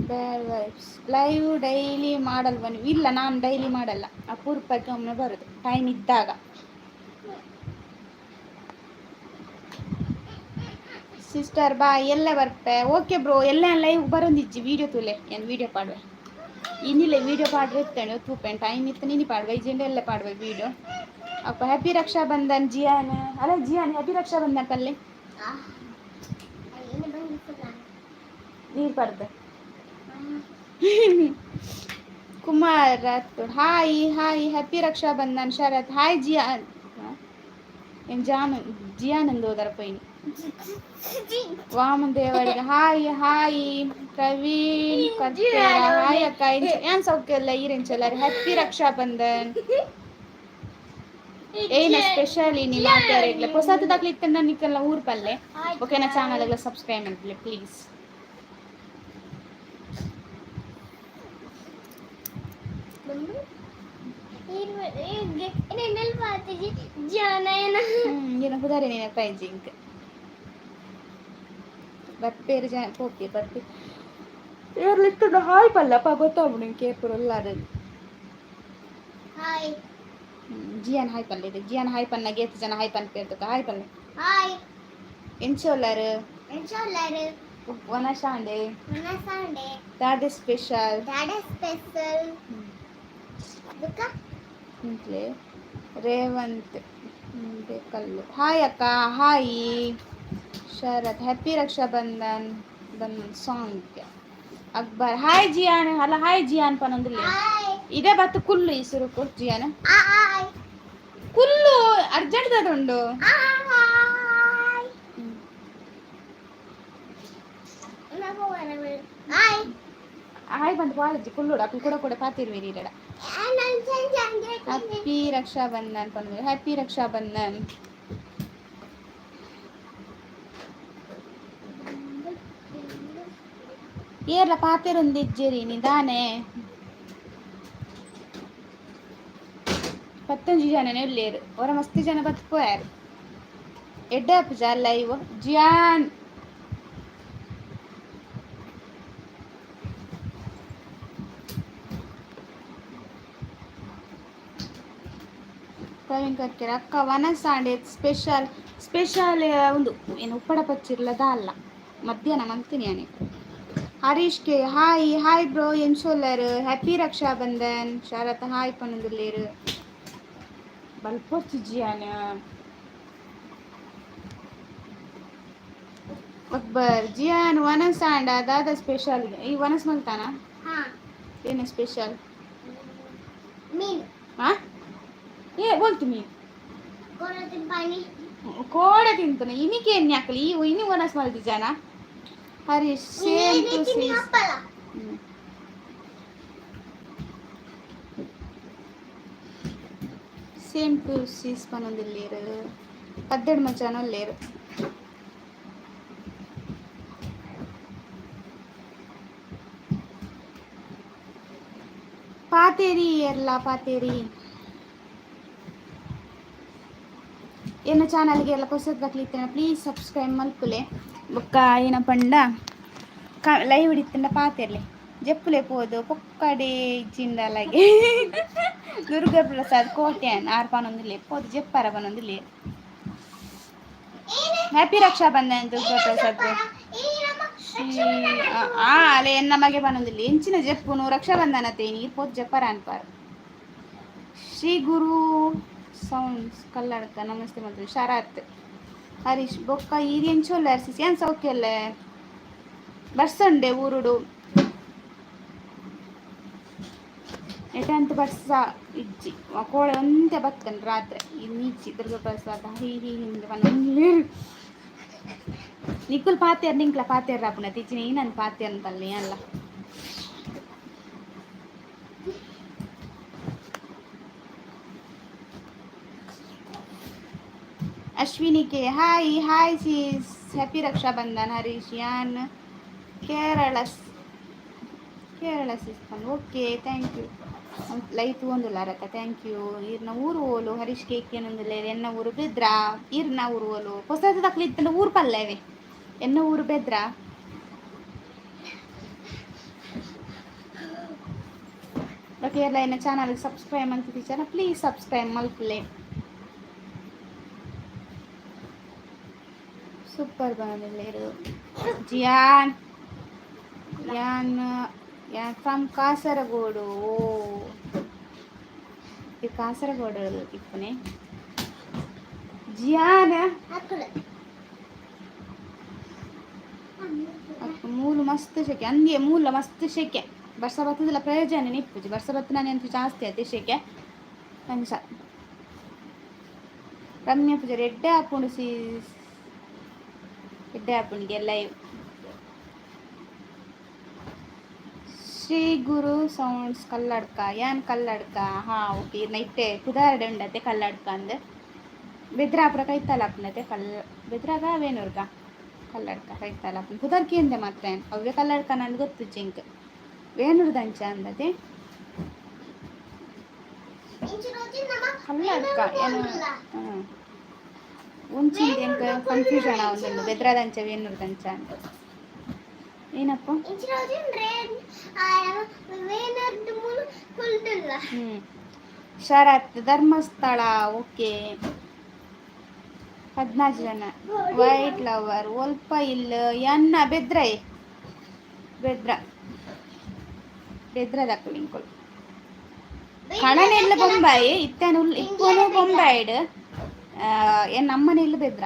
ಬ್ಯಾಡ್ ವೈಬ್ಸ್ ಲೈವ್ ಡೈಲಿ ಮಾಡಲ್ವ ನೀವು? ಇಲ್ಲ, ನಾನು ಡೈಲಿ ಮಾಡಲ್ಲ, ಅಪರೂಪಕ್ಕೆ ಒಮ್ಮೆ ಬರೋದು ಟೈಮ್ ಇದ್ದಾಗ. ಸಿಸ್ಟರ್ ಬಾಯ್, ಎಲ್ಲ ಬರ್ಪೆ. ಓಕೆ ಬ್ರೋ, ಎಲ್ಲ ಲೈವ್ ಬರೋಂದಿಜ್ಜಿ. ವೀಡಿಯೋ ತೂಲೆ, ಏನು ವೀಡಿಯೋ ಪಾಡುವೆ ಇನ್ನಿಲ್ಲ. ವೀಡಿಯೋ ಪಾಡ್ರೆ ಇತ್ತಾನೆ ತೂಪೆನ್, ಟೈಮ್ ಇತ್ತು ನಿನ್ನಿ ಪಾಡುವೆ, ಇಜೆಂಡ ಎಲ್ಲ ಪಾಡುವೆ ವೀಡಿಯೋ. ಅಪ್ಪ ಹ್ಯಾಪಿ ರಕ್ಷಾಬಂಧನ್ ಜಿಯಾನ್ ಅಲ್ಲ. ಜಿಯಾನ್, ಹ್ಯಾಪಿ ರಕ್ಷಾಬಂಧನ್ ಪಲ್ಲೆ. ನೀರು ಪಡ್ದೆ. Kumar Rathod hi hi, happy Rakshabandhan. Sharath hi. Jian ಏನು ಜಾನು ಜಿಯಾನಂದ್ ಹೋದರ ಪೈನಿ. ವಾಮನ್ ದೇವರಿಗೆ ಹಾಯ್ ಹಾಯ್. ಪ್ರವೀಣ್ ಕತ್ತೇರ ಹಾಯ್ ಅಕ್ಕ. ಏನ್ ಸೌಖ್ಯ ಇಲ್ಲ ಈರೆಂಚಲ್ಲ. ಹ್ಯಾಪಿ ರಕ್ಷಾಬಂಧನ್. ಏನ ಸ್ಪೆಷಲ್ ಇನಿ ಮಾತಾಡಿಗ್ಲೆ ಹೊಸತು ದಾಖಲೆ ನಿಕ್ಕೆಲ್ಲ ಊರ್ ಪಲ್ಲೆ. ಓಕೆನಾ? ಚಾನಲ್ ಎಲ್ಲ ಸಬ್ಸ್ಕ್ರೈಬ್ ಮಾಡ್ಲಿ ಪ್ಲೀಸ್. ಏನು ಹುದಾರೆ ನೆನಪಾಯ್ಜಿ ಇಂಕ್ ಬರ್ಪೇರು ಜನ ಪೋಪಿ ಬರ್ಪೆ ಏರ್ಲಿಟ್ಟು. ಹಾಯ್ ಪಲ್ಲಪ್ಪ, ಗೊತ್ತಾಗ್ಬಿಡು ನಿಂಗೆ ಕೇಪುರು ಉಲ್ಲಾರದು. ಹಾಯ್. ಜಿಯಾನ್ ಹಾಯ್ ಪಲ್ಲೆ ಇದೆ. ಜಿಯಾನ್ ಹಾಯ್ ಪನ್ನ ಗೇತ್ ಜನ ಹಾಯ್ ಪನ್ ಪೇರ್ತಕ. ಹಾಯ್ ಪಲ್ಲೆ. ಹಾಯ್. ಎಂಚೋಲ್ಲರು? ಎಂಚೋಲ್ಲರು? ವನಶಾಂಡೆ. ವನಸಾಂಡೆ. ದಾದೆ ಸ್ಪೆಷಲ್? ದಾದೆ ಸ್ಪೆಷಲ್ ಬುಕ್ಕ. ಇಂಟ್ಲೆ ರೇವಂತ್ ಕಲ್ಲು ಹಾಯ್ ಅಕ್ಕ hi. Sharath happy Rakshabandhan Bandhan song. Akbar hi. Jian ಅಲ್ಲ, ಹಾಯ್ ಜಿಯಾನ್ ಪನೊಂದಿಲ್ಲ. ಇದೇ ಬತ್ತು ಕುಲ್ಲು ಈ ಸುರುಕು ಜಿಯಾನ್. ಕುಲ್ಲು, ಅರ್ಜೆಂಟ್ ಉಂಡು. ಹಾಯ್. ಹಾಯ್ ಬಂದು ಬಾಳಜ್ಜಿ ಕುಲ್ಲುಡು ಅಕ್ಲು ಕೂಡ ಕೂಡ ಪಾತಿರುವಿರಿ ಇರಡ. ಹ್ಯಾಪಿ ರಕ್ಷಾ ಬಂಧನ್ ಪಂದ್, ಹ್ಯಾಪಿ ರಕ್ಷಾ ಬಂಧನ್. ಏರ್ಲ ಪಾತೆರೊಂದಿಜ್ಜೆರಿ ನಿದಾನೆ. ಪತ್ತೊಂಜಿ ಜನನೇ ಉಲ್ಲೇರು, ಹೊರ ಮಸ್ತ್ ಜನ ಬತ್ ಪೋಯಾರು. ಎಡ್ಡೆ ಆಪುಜ ಲೈವ್ ಜಿಯಾನ್? ಪ್ರವೀಣ್ ಕರ್ಕೆರೆ ಅಕ್ಕ, ವನಸಾಂಡೆ ಸ್ಪೆಷಲ್ ಸ್ಪೆಷಲ್ ಒಂದು ಏನು? ಉಪ್ಪಡ ಪಚ್ಚಿರ್ಲದ ಅಲ್ಲ, ಮಧ್ಯಾಹ್ನ ಮಲ್ತೀನಿ ಯಾನೆ. Harish K hi hi bro, ಎಂಚೋಲ್ಲರ್? Happy Raksha Bandhan. Sharath hi ಪನೊಂದುಲ್ಲೇರು. ಬಲ್ಪೊರ್ಚು Ziyan. Akbar Ziyan, ವನಸಾಂಡ ದಾದ ಸ್ಪೆಷಲ್? ಈ ವನಸ್ ಮಲ್ತಾನ? ಹಾ. ಏನು ಸ್ಪೆಷಲ್? ಮೀನು. ಹಾ, ಏ ಬೋಲ್ತು ಮೀನು? ಕೋಡ ತಿಂಪಾನಿ. ಕೋಡೆ ತಿಂತಾನೆ. ಇನಿಕೆ ಎಣ್ಣೆ ಹಾಕಲಿ ಈ ಇನಿ ವನಸ್ ಮಲ್ತಿಜಾನ? ಹರೀಶ್ ಸೇಮ್ ಟು ಸಿಸ್. ಅಪ್ಪಲ. ಸೇಮ್ ಟು ಸಿಸ್ ಪನೊಂದುಲ್ಲೇರು. ಪದ್ದೆಡ್ ಮಚಾನ ಉಲ್ಲೇರು. ಪಾತೇರಿ ಎರ್ಲ ಪಾತೇರಿ. ಎನ್ನ ಚಾನಲ್ಗೆ ಎಲ್ಲ ಪೊಸತ್ ಪ್ಲೀಸ್ ಸಬ್ಸ್ಕ್ರೈಬ್ ಮಲ್ಪುಲೆ. ಬೊಕ್ಕ ಏನ ಪಂಡ ಕ ಲೈವ್ ಇತ್ತಿಂಡ ಪಾತೆರ್ಲೆ, ಜಪ್ಪುಲೆ ಪೋದು ಪೊಕ್ಕಡೆ ಇಜ್ಜಿಂಡಲಾಗೆ. ದುರ್ಗಾ ಪ್ರಸಾದ್ ಕೋಟ್ಯಾನ್ ಆರ್ ಪನೊಂದುಲ್ಲೆ, ಪೋದು ಜಪ್ಪಾರ ಪನೊಂದುಲ್ಲೆ. ಹ್ಯಾಪಿ ರಕ್ಷಾ ಬಂಧನ್ ದುರ್ಗಾ ಪ್ರಸಾದ್. ಆ ಅಲೆ ಎನ್ನ ಮಗೆ ಪನೊಂದುಲ್ಲೆ, ಎಂಚಿನ ಜಪ್ಪುನು ರಕ್ಷಾ ಬಂಧನ ತೇನಿ ಪೋದು ಜಪ್ಪಾರ ಅನ್ಪಾರ್. ಶ್ರೀ ಗುರು ಸೌಂಡ್ಸ್ ಕಲ್ಲಡ್ಕ ನಮಸ್ತೆ ಮಂತ್ರಿ. ಶರತ್ ಹರೀಶ್ ಬೊಕ್ಕ ಈರ್ ಎಂಚೊಲ್ಲೆ ಅರ್ಸಿಸಿ? ಏನ್ ಸೌಖ್ಯಲ್ಲೇ? ಬರ್ಸಂಡೆ ಊರುಡು ಎಟಂತ ಬರ್ಸ ಇಜ್ಜಿ, ಕೋಳೆ ಒಂತೆ ಬತ್ತನ್ ರಾತ್ರೆ ಇನ್ನಿಜ್ಜಿ. ದುರ್ಗಾ ಪ್ರಸಾದ ಹಿ ಹಿ ಹಿಂದೆ ಪನೊಂದುಲ್ಲೇರು. ನಿಕ್ಕುಲ್ ಪಾತೆರ್, ನಿಂಕ್ಲ ಪಾತೆರ್ ರಾಪುನ ತಿಚ್ಚಿನ ನನ್ ಪಾತೆರ್ ಪಲ್ಲೆ ಅಲ್ಲ. Ashwini K hi hi sis, happy Raksha Bandhan. Harish ಯಾನ್ Kerala Kerala sis. Okay, thank you. Live ತೂವೊಂದುಲ್ಲಾರತ್ತ, thank you. ಈರ್ನ ಊರು ಓಲು? ಹರೀಶ್ ಕೆ ಕೇನೊಂದುಲ್ಲೆರ್, ಎನ್ನ ಊರು ಬೆದ್ರ. ಈರ್ನ ಊರು ಓಲು? ಪೊಸತ್ ದಕ್ಲು ಇತ್ತಂಡ ಊರು ಪಲ್ಲೆವೆ. ಎನ್ನ ಊರು ಬೆದ್ರ. ಓಕೆ, ಎಲ್ಲ ಎನ್ನ ಚಾನಲ್ಗೆ ಸಬ್ಸ್ಕ್ರೈಬ್ ಮಲ್ತಿದ್ದೀರ, ಪ್ಲೀಸ್ ಸಬ್ಸ್ಕ್ರೈಬ್ ಮಲ್ಪುಲೆ. ಸೂಪರ್ ಬಂದಿಲ್ಲೇರು. ಜಿಯಾನ್ ಯಾನ್ ಯಾನ್ ಫ್ರಮ್ ಕಾಸರಗೋಡು. ಓ, ಇದು ಕಾಸರಗೋಡು ಇಪ್ಪುನೆ ಜಿಯಾನ್. ಅಕ್ಕುಲು. ಮೂಲು ಮಸ್ತ್ ಶೆಕೆ ಅಂದ್ಯೆ, ಮೂಲ ಮಸ್ತ್ ಶೆಕೆ. ಬರ್ಸ ಬತ್ತದಲ್ಲ ಪ್ರಯೋಜನ ಇಪ್ಪುಜಿ. ಬರ್ಸ ಬತ್ತ ನಾನು ಎಂತ ಜಾಸ್ತಿ ಆಯ್ತು ಶೆಕೆ ಅಂಚ. ರಮ್ಯ ಪೂಜಾರಿ ಎಡ್ಡೆ ಆಪುಂಡು ಸೀಸ್, ಎಡ್ಡೆ ಆಪುಂಡಿಗೆ ಲೈವ್. ಶ್ರೀ ಗುರು ಸೌಂಡ್ಸ್ ಕಲ್ಲಡ್ಕ ಯಾನ್ ಕಲ್ಲಡ್ಕ. ಹಾ ಓಕೆ, ನೈಟೆ ಪುದಾರ್ಡೆ ಉಂಡತೆ ಕಲ್ಲಡ್ಕ ಅಂದ್. ಬೆದ್ರಾಪುರ ಕೈತಾಲ ಆಪುಂಡತೆ ಕಲ್ಲ ಬೆದ್ರಾಗ ವೇಣೂರ್ಗ ಕಲ್ಲಡ್ಕ ಕೈತಾಲ ಆಪುಂಡು. ಪುದರ್ ಕೇಂದೆ ಮಾತ್ರ ಏನ್ ಅವ್ವೆ ಕಲ್ಲಡ್ಕ ನಂದು ಗೊತ್ತು ಜಿಂಕ್ ವೇಣೂರ್ದಂಚ ಅಂದತೆ. ಕಲ್ಲಡ್ಕ ಏನು ಒಂಚಿಂದ ಎಂಕ ಕನ್ಫ್ಯೂಷನ್ ಆವೊಂದುಂಡು, ಬೆದ್ರದಂಚ ವೇಣೂರ್ದಂಚ ಅಂತ. ಏನಪ್ಪ? ಹ್ಮ್. ಶರತ್ ಧರ್ಮಸ್ಥಳ ಓಕೆ. 14 ಜನ. ವೈಟ್ ಲವರ್ ಒಲ್ಪ ಇಲ್ಲ ಎನ್ನ ಬೆದ್ರ ಬೆದ್ರ ಬೆದ್ರದಕ್ಕಲು ಇಂಕೊಲ್ ಕಣನೆಲ್ಲ ಬೊಂಬಾಯಿ ಇತ್ತನು ಇಪ್ಪನು ಬೊಂಬಾಯಿಡ್ ಎನ್ನ ಅಮ್ಮನೆಲ್ಲ ಬೆದ್ರ.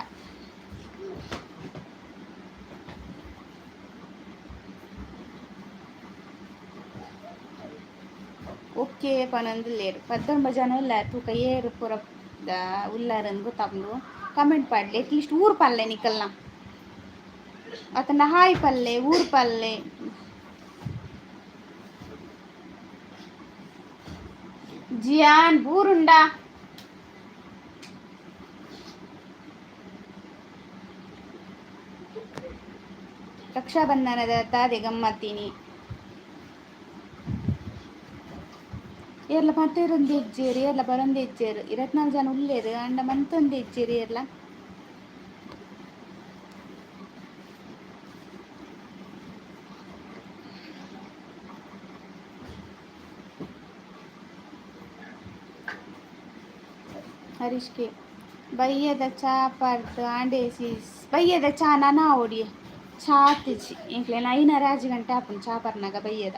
ಓಕೆ ಪನೊಂದುಲ್ಲೆರ್. 19 ಜನ ಉಲ್ಲಾರ್. ತೂಕ ಏರ್ ಪೂರ ಉಲ್ಲಾರಂದ್ ಗೊತ್ತಾಪುಂಡು. ಕಮೆಂಟ್ ಪಾಡ್ಲೆ, ಅಟ್ಲೀಸ್ಟ್ ಊರು ಪಲ್ಲೆ ನಿಕಲ್ನ. ಅತನ ಹಾಯ್ ಪಲ್ಲೆ ಊರು ಪಲ್ಲೆ. ಜಿಯಾನ್ ಬೂರುಂಡ. ರಕ್ಷಾಬಂಧನದ ತಾದೆ ಗಮ್ಮತ್ತೀನಿ. ಏರ್ಲ ಪತ್ತೇರೊಂದು ಇಜ್ಜೇರು, ಏರ್ಲ ಬರೊಂದು ಇಜ್ಜೇರು. 24 ಜನ ಉಲ್ಲೇರು ಅಂಡ ಮಂತೊಂದು ಇಜ್ಜೇರು ಏರ್ಲ. ಹರೀಶ್ಗೆ ಬಯ್ಯದ ಚಾ ಪರ್ದು ಆಂಡೇಸಿ ಬಯ್ಯದ ಚಾ ನನ ಓಡಿ ಚಾ ತಿಜಿ ಎಂಕ್ಲೆನ ಐನಾರು ಆಜಿ ಗಂಟೆ ಆಪುಂಡು ಚಾ ಪರ್ನಾಗ ಬಯ್ಯದ.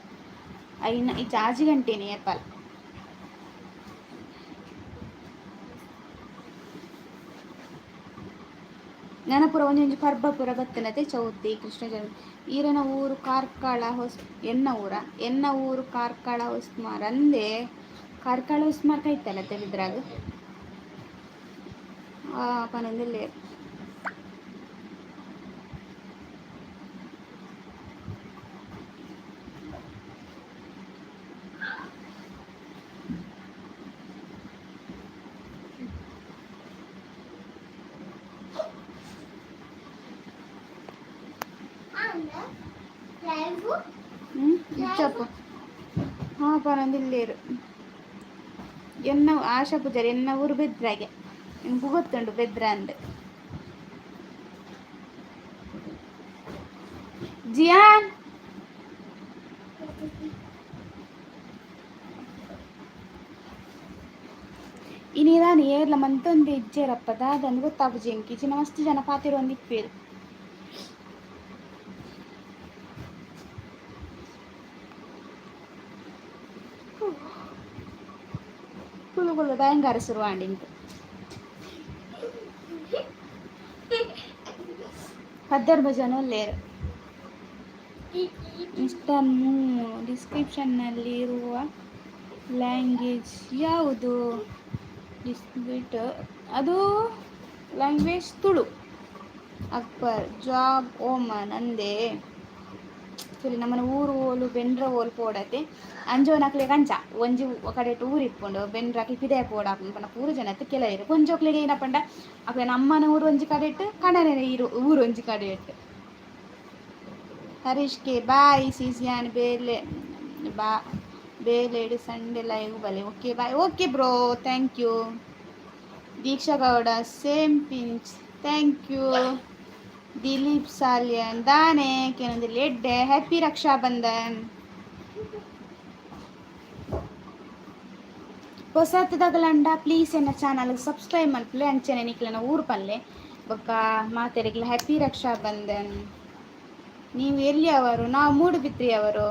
ಐನ ಈ ಆಜಿ ಗಂಟೆನೆ ಏಪಲ್. ನೆನಪುರ ಒಂಜೊಂಜಿ ಪರ್ಬ ಪೂರ ಬತ್ತಿನತೆ ಚೌತಿ ಕೃಷ್ಣ ಜನ್ಮ. ಈರನ ಊರು ಕಾರ್ಕಳ ಹೊಸ್ ಎನ್ನ ಊರ ಎನ್ನ ಊರು ಕಾರ್ಕಳ ಹೊಸ್ಮಾರ್ ಅಂದೆ. ಕಾರ್ಕಳ ಹೊಸ್ಮಾರ್ ಕೈತಲ್ಲ ತೆಲಿದ್ರಾಗ ಪನೊಂದಿಲ್ಲೆ. ಚಪ್ಪ ಹಾಂ ಪನೊಂದಿಲ್ಲೇರು. ಎನ್ನ ಆಶಾ ಪೂಜಾರಿ ಎನ್ನ ಊರು ಬೆದ್ರಾಗೆ. ನಿಮ್ಗೆ ಗೊತ್ತುಂಟು ಬೆದ್ರ ಅಂದ್. ಜಿಯಾನ್ ಇನಿದಾನಿ ಏರ್ಲ ಮಂತೊಂದು ಇಜ್ಜೇರಪ್ಪ ದಾದಂದು ಗೊತ್ತಾಪುಜಿ ಎಂಕ್. ಇಚಿನ ಮಸ್ತ್ ಜನ ಪಾತೆರೊಂದು ಇಪ್ಪೇರು. ಕುಲು ಕುಲು ಭಯಂಕರ ಶುರುವಾಂಡ್ ಇಂಕ್. ಪದ್ದರ್ಬ ಜನ ಉಲ್ಲೇರು. ಮಿಸ್ಟರ್ ಮೂ ಡಿಸ್ಕ್ರಿಪ್ಷನ್ನಲ್ಲಿ ಇರುವ ಲ್ಯಾಂಗ್ವೇಜ್ ಯಾವುದು? ಡಿಸ್ಬಿಟ್ ಅದು language Tulu. Akbar job Oman ಅಂದೆ. ಸರಿ ನಮ್ಮನ ಊರು ಓಲು ಬೆಂಡ್ರ ಓಲು ಪೋಡತೆ ಅಂಜೋನಕ್ಲೆಗ್ ಅಂಚ ಒಂಜಿ ಕಡೆಟ್ ಊರು ಇಪ್ಪುಂಡು ಬೆಂಡ್ರಕ್ಲೆ ಪಿದಯ ಪೋಡಾಪುಂಡು ಪಂಡ ಪೂರ ಜನತ್ ಕೆಲವೆರ್ ಒಂಜೋಕ್ಲೆಗ್ ಏನಪಂಡ ಅಕ್ಲೆನ ಅಮ್ಮನ ಊರು ಒಂಜಿ ಕಡೆಟ್ ಕಣನೆ ಇರು ಊರು ಒಂಜಿ ಕಡೆಟ್. ಹರೀಶ್ ಕೆ ಬಾಯ್ ಸಿಸಿಯಾನ್ ಬೇಲೆ ಬಾ ಬೇಲೆಡ್ ಸಂಡೆ ಲೈವ್ ಬಲೆ. Okay bye. Okay bro, thank you. Deeksha Gowda same pinch, thank you. Dilip Salian ದಾನೆ ಕೇನೊಂದು ಎಡ್ಡೆ. ಹ್ಯಾಪಿ ರಕ್ಷಾಬಂಧನ್. ಪೊಸತ್ದಗಲಂಡ ಪ್ಲೀಸ್ ಎನ್ನ ಚಾನಲ್ ಸಬ್ಸ್ಕ್ರೈಬ್ ಮಲ್ಪುಲೆ ಅಂಚನೆ ನಿಕ್ಲೆನ ಊರು ಪನ್ಲೆ. ಬೊಕ್ಕ ಮಾತೆರೆಗ್ಲ ಹ್ಯಾಪಿ ರಕ್ಷಾಬಂಧನ್. ನೀವು ಎಲ್ಲಿಯವರು? ನಾವು ಮೂಡುಬಿದ್ರಿಯವರು.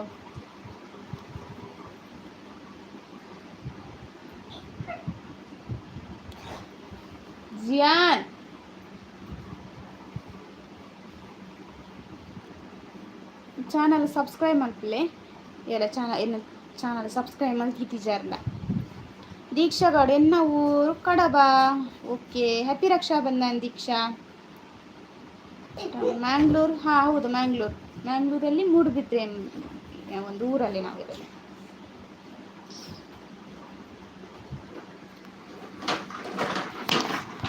ಜಿಯಾನ್ ಚಾನಲ್ ಸಬ್ಸ್ಕ್ರೈಬ್ ಮಲ್ಪುಲೆ. ಏರ ಚಾನಲ್ ಎನ್ನ ಚಾನಲ್ ಸಬ್ಸ್ಕ್ರೈಬ್ ಮಲ್ತಿತ್ತಿಜಾರ್ಂಡ. ದೀಕ್ಷಾ ಗೌಡ ಎನ್ನ ಊರು ಕಡಬ. ಓಕೆ, ಹ್ಯಾಪಿ ರಕ್ಷಾಬಂಧನ್ ದೀಕ್ಷಾ. ಮ್ಯಾಂಗ್ಳೂರ್, ಹಾಂ ಹೌದು ಮ್ಯಾಂಗ್ಳೂರ್. ಮ್ಯಾಂಗ್ಳೂರಲ್ಲಿ ಮೂಡುಬಿದ್ರೆ ಒಂದು ಊರಲ್ಲಿ ನಾವಿರೋದು.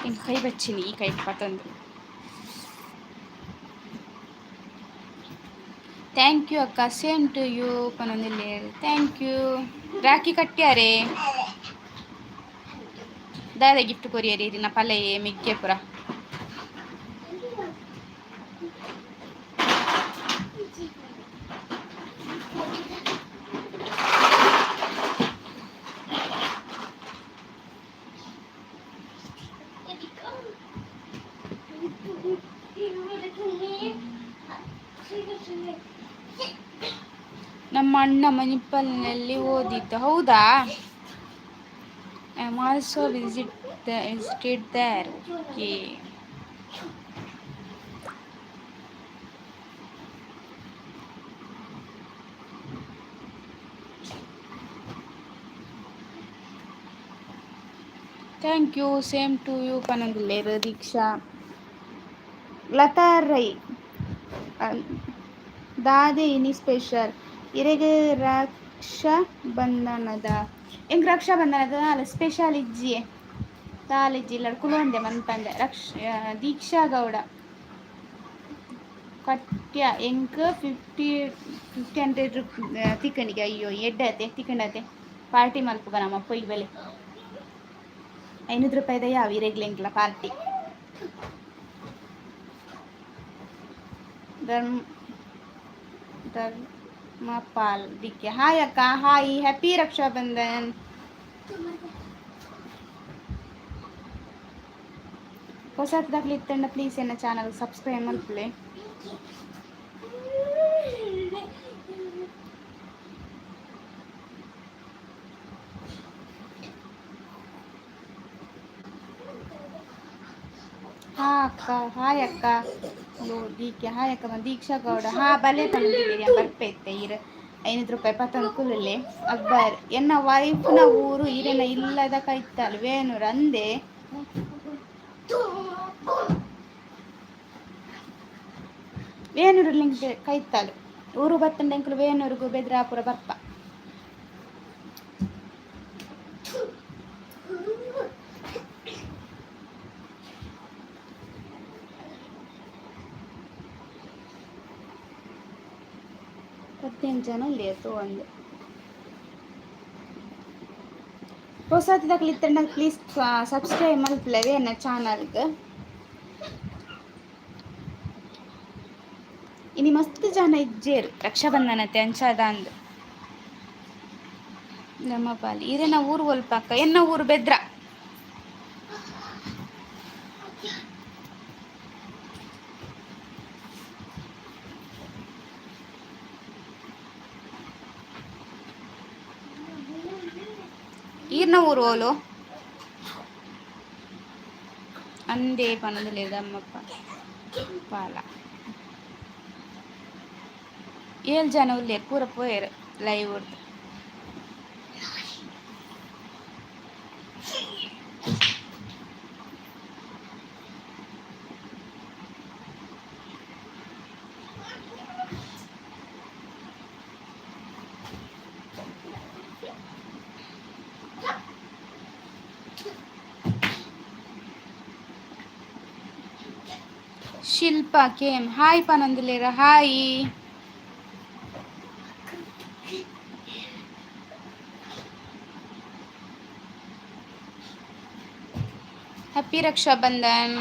ಇನ್ನು ಕೈ ಬಚ್ಚಿನಿ ಈ ಕೈ ಪತ್ತೊಂದು. Thank you ಅಕ್ಕ, ಸೇಮ್ ಟು you ಪನೊಂದಿಲ್ಲೆ. Thank you. Rakhi ಕಟ್ಟ್ಯಾರೆ ದಾದ ಗಿಫ್ಟ್ ಕೊರಿಯರ್ ಇರಿನ ಪಲೆಯೇ ಮಿಗ್ಗೆ ಪುರ. ನಮ್ಮ ಅಣ್ಣ ಮಣಿಪಾಲ್ನಲ್ಲಿ ಓದಿದ್ದು. ಹೌದಾ? I am also visited there. Okay. Thank you, same to you ಪನೊಂದುಲ್ಲೆರ್ ದೀಕ್ಷಾ. ಲತಾ ರೈ. ದಾದೆ ಇನಿ ಸ್ಪೆಷಲ್ ಇರೆಗ್ ರಕ್ಷಾ ಬಂಧನದ? ಎಂಕ್ ರಕ್ಷಾ ಬಂಧನದ ದಾಲ ಸ್ಪೆಷಲ್ ಇಜ್ಜಿಯೇ, ದಾಲ ಇಜ್ಜಿ. ಇಲ್ಲ ಕುಲೊಂದೆ ಮನ್ಪಂದೆ. ರಕ್ಷ ದೀಕ್ಷಾ ಗೌಡ ಕಟ್ಯ ಎಂಕ್ ಫಿಫ್ಟಿ ಫಿಫ್ಟಿ ಹಂಡ್ರೆಡ್ ತಿಕ್ಕಣಿಗೆ. ಅಯ್ಯೋ, ಎಡ್ಡತೆ ತಿಕ್ಕಂಡತೆ. ಪಾರ್ಟಿ ಮಲ್ಪುಗ ನಮ್ಮ ಪೊಯ್ ಬಲೆ. 500 ರೂಪಾಯಿದ ಯಾವ ಇರೆಗ್ಲ ಎಂಕ್ಲ party. Dharma Dharmapal DK, hi ಅಕ್ಕ, ಹಾಯ್, ಹ್ಯಾಪಿ ರಕ್ಷಾ ಬಂಧನ್. ಹೊಸದಾಗ್ಲಿ ಇತ್ತಂಡ ಪ್ಲೀಸ್ ಎನ್ನ ಚಾನಲ್ ಸಬ್ಸ್ಕ್ರೈಬ್ ಮಲ್ಪುಲೆ. ಹಾ ಅಕ್ಕ, ಹಾಯ್ ಅಕ್ಕ. ಲೋ ದೀಕೆ, ಹಾಯ್ ಅಕ್ಕ. ದೀಕ್ಷಾ ಗೌಡ, ಹಾ ಬಲೆ ಪಂದಿದ್ದೀರಿ. ಬರ್ಪೆ ಇತ್ತೆ ಇರ್ 500 ರೂಪಾಯಿ ಪತ್ತೊಂದು ಕುಲ್ಲುಲೆ. ಅಕ್ಬರ್, ಎನ್ನ ವೈಫ್ನ ಊರು ಇರೆನ ಇಲ್ಲದ ಕೈತಲ್ ವೇಣೂರು ಅಂದೆ. ವೇಣೂರು ಲಿಂಕ್ ಕೈತಲ್ ಊರು ಬತ್ತಂಡ ಎಂಕುಲು ವೇಣೂರುಗು ಬೆದ್ರಾಪುರ ಬರ್ಪ. 15 ಜನ ಉಲ್ಲೆರ್ ತೂವೊಂದು. ಪೊಸತ್ ಇತ್ತಂಡ ಪ್ಲೀಸ್ ಸಬ್ಸ್ಕ್ರೈಬ್ ಮಲ್ಪುಲೆ ಎನ್ನ ಚಾನಲ್ಗ್. ಇನಿ ಮಸ್ತ್ ಜನ ಇಜ್ಜೆರ್ ರಕ್ಷಾಬಂಧನತೆ ಅಂಚಾದ ಅಂದ್. ಧರ್ಮಪಾಲ್, ಇರೆನ ಊರು ಒಲ್ಪ ಅಕ್ಕ? ಎನ್ನ ಊರು ಬೆದ್ರ. ಈರ್ನ ಊರು ಓಲು? ಅಂದೇ ಪನೊಂದುಲ್ಲೆರ್ ದಮ್ಮಪ್ಪ ಪಾಲ. ಏಳ್ ಜನ ಉಲ್ಲೆರ್, ಪೂರ ಪೋಯೆರ್ ಲೈವ್ ಡ್ದ್. ಶಿಲ್ಪಾ ಕೆ ಎಂ, ಹಾಯ್ ಪನೊಂದುಲ್ಲೆರ್, ಹಾಯ್. ಹ್ಯಾಪಿ ರಕ್ಷಾ ಬಂಧನ್.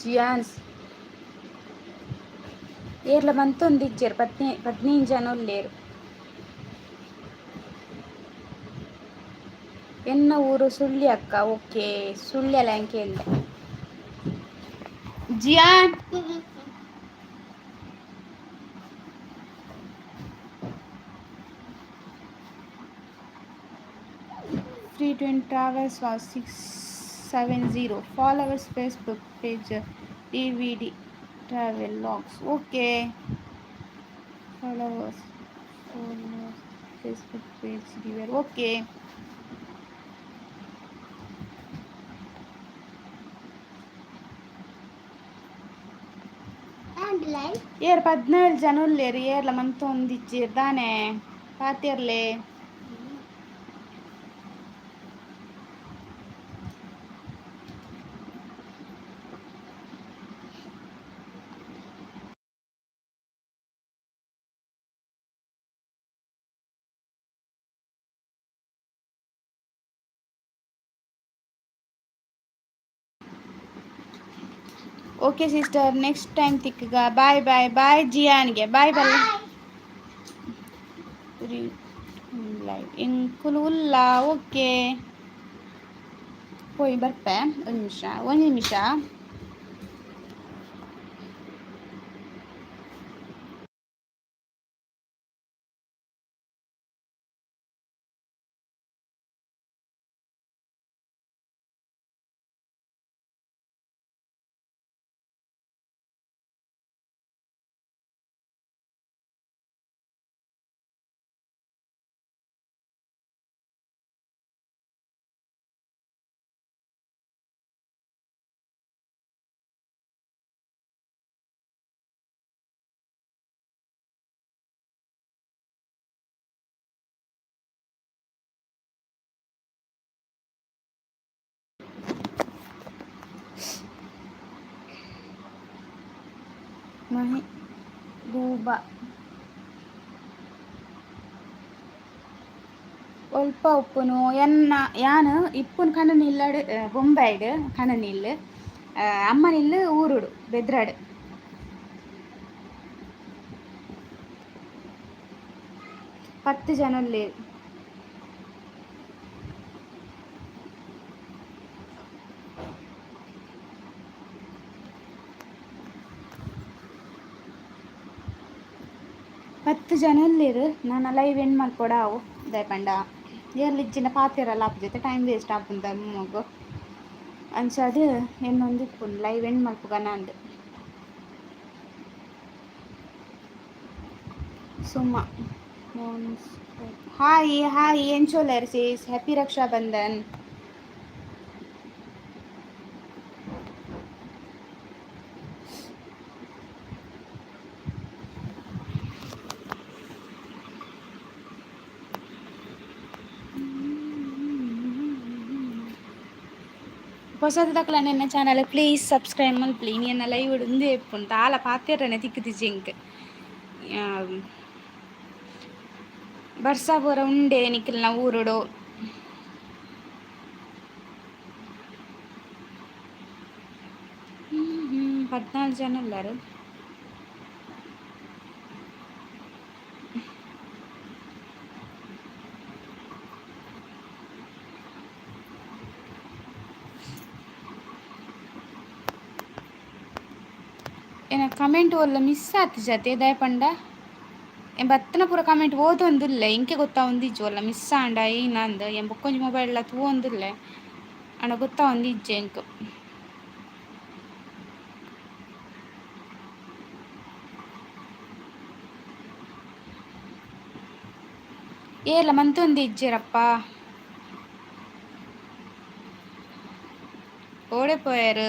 ಜಿಯಾನ್ಸ್, ಏರ್ಲ ಮಂತೊಂದಿಜ್ಜೆರ್. 15 ಜನ ಉಲ್ಲೆರ್. ಎನ್ನ ಊರು ಸುಳ್ಯ ಅಕ್ಕ. ಓಕೆ, ಸುಳ್ಯ ಲ್ಯಾಂಕೆಂದೆ. ಜಿಯಾನ್, free to travels was 670 followers, Facebook page DVD travel logs. Okay, followers, followers, Facebook page DVD. Okay. And like. ಏರ್ 17 ಜನ ಉಲ್ಲೆರ್, ಏರ್ಲ ಮಂತೊಂದಿಜ್ಜೆರ್ ದಾನೆ ಪಾತೆರ್ಲೆ. ಓಕೆ ಸಿಸ್ಟರ್, ನೆಕ್ಸ್ಟ್ ಟೈಮ್ ತಿಕ್ಕಗ. Bye bye bye. ಜಿಯಾನ್ಗೆ ಬಾಯ್ ಬಲ್ಲ. ಲೈವ್ ಎಂಕುಲು ಉಲ್ಲ. ಓಕೆ, ಪೋಯಿ ಬರ್ಪೆ. ಒಂದು ನಿಮಿಷ, ಒಂದು ನಿಮಿಷ. ಮೆಹಬೂಬಾ. ಒಲ್ಪ ಉಪ್ಪುನು? ಎನ್ನ ಯಾನ್ ಇಪ್ಪುನು ಕಣ್ಣನಿಲ್ಲಡ್, ಬೊಂಬಾಯಿಡ್ ಕಣ್ಣನಿಲ್ಲ್. ಅಮ್ಮನಿಲ್ಲ್ ಊರುಡು ಬೆದ್ರಾಡ್. 10 ಜನ ಉಲ್ಲೆರ್. 10 ಜನ ಉಲ್ಲೆರ್. ನನ ಲೈವ್ ಎಂಡ್ ಮಲ್ಪೊಡಾವು, ದಾಯೆ ಪಂಡ ಏರ್ಲ ಇಜ್ಜಿಂಡ ಪಾತೆರಲ ಆಪುಜತೆ, ಟೈಮ್ ವೇಸ್ಟ್ ಆಪುಂಡು ಧರ್ಮಗ್. ಅಂಚಾದ್ ಎನ್ನೊಂದಿಪ್ಪುನು ಲೈವ್ ಎಂಡ್ ಮಲ್ಪುಗ ನಂದು. ಸುಮ ಹಾಯ್ ಹಾಯ್, ಎಂಚ ಉಲ್ಲೆರ್ ಸಿಸ್? ಹ್ಯಾಪಿ ರಕ್ಷಾ ಬಂಧನ್. ಹೊಸದಕ್ಲ ಎನ್ನ ಚಾನಲ್ ಪ್ಲೀಸ್ ಸಬ್ಸ್ಕ್ರೈಬ್ ಮಲ್ಪುಲೆ. ಇನಿ ಎನ್ನ ಲೈವ್ ಉಂದೇ ಇಪ್ಪುಂಡು, ದಾಲ ಪಾತೆರನೆ ತಿಕ್ಕುದಿಜಿ ಎಂಕ್. ಬರ್ಸ ಪೂರ ಉಂಡೆ ನಿಕಲ್ನ ಊರುಡು? 14 ಜನ ಉಲ್ಲೆರ್. ಎನ್ನ ಕಮೆಂಟ್ ಒಲ್ಲ ಮಿಸ್ ಆತಿಜತೆ? ದಾಯೆ ಪಂಡ ಏನ್ ಬತ್ತನ ಪೂರ ಕಮೆಂಟ್ ಓದೊಂದುಲ್ಲೆ, ಎಂಕೆ ಗೊತ್ತಾವೊಂದಿಜ್ಜಿ ಒಲ್ಲ ಮಿಸ್ ಆಂಡ ಏನಾಂದ್. ಏನ್ ಬೊಕ್ಕೊಂಜಿ ಮೊಬೈಲ್ ತೂವೊಂದುಲ್ಲೆ, ಆಂಡ ಗೊತ್ತಾವೊಂದಿಜ್ಜಿ ಎಂಕ್. ಏರ್ಲ ಮಂತೊಂದಿಜ್ಜೆರಪ್ಪ, ಓಡೆ ಪೋಯೆರ್?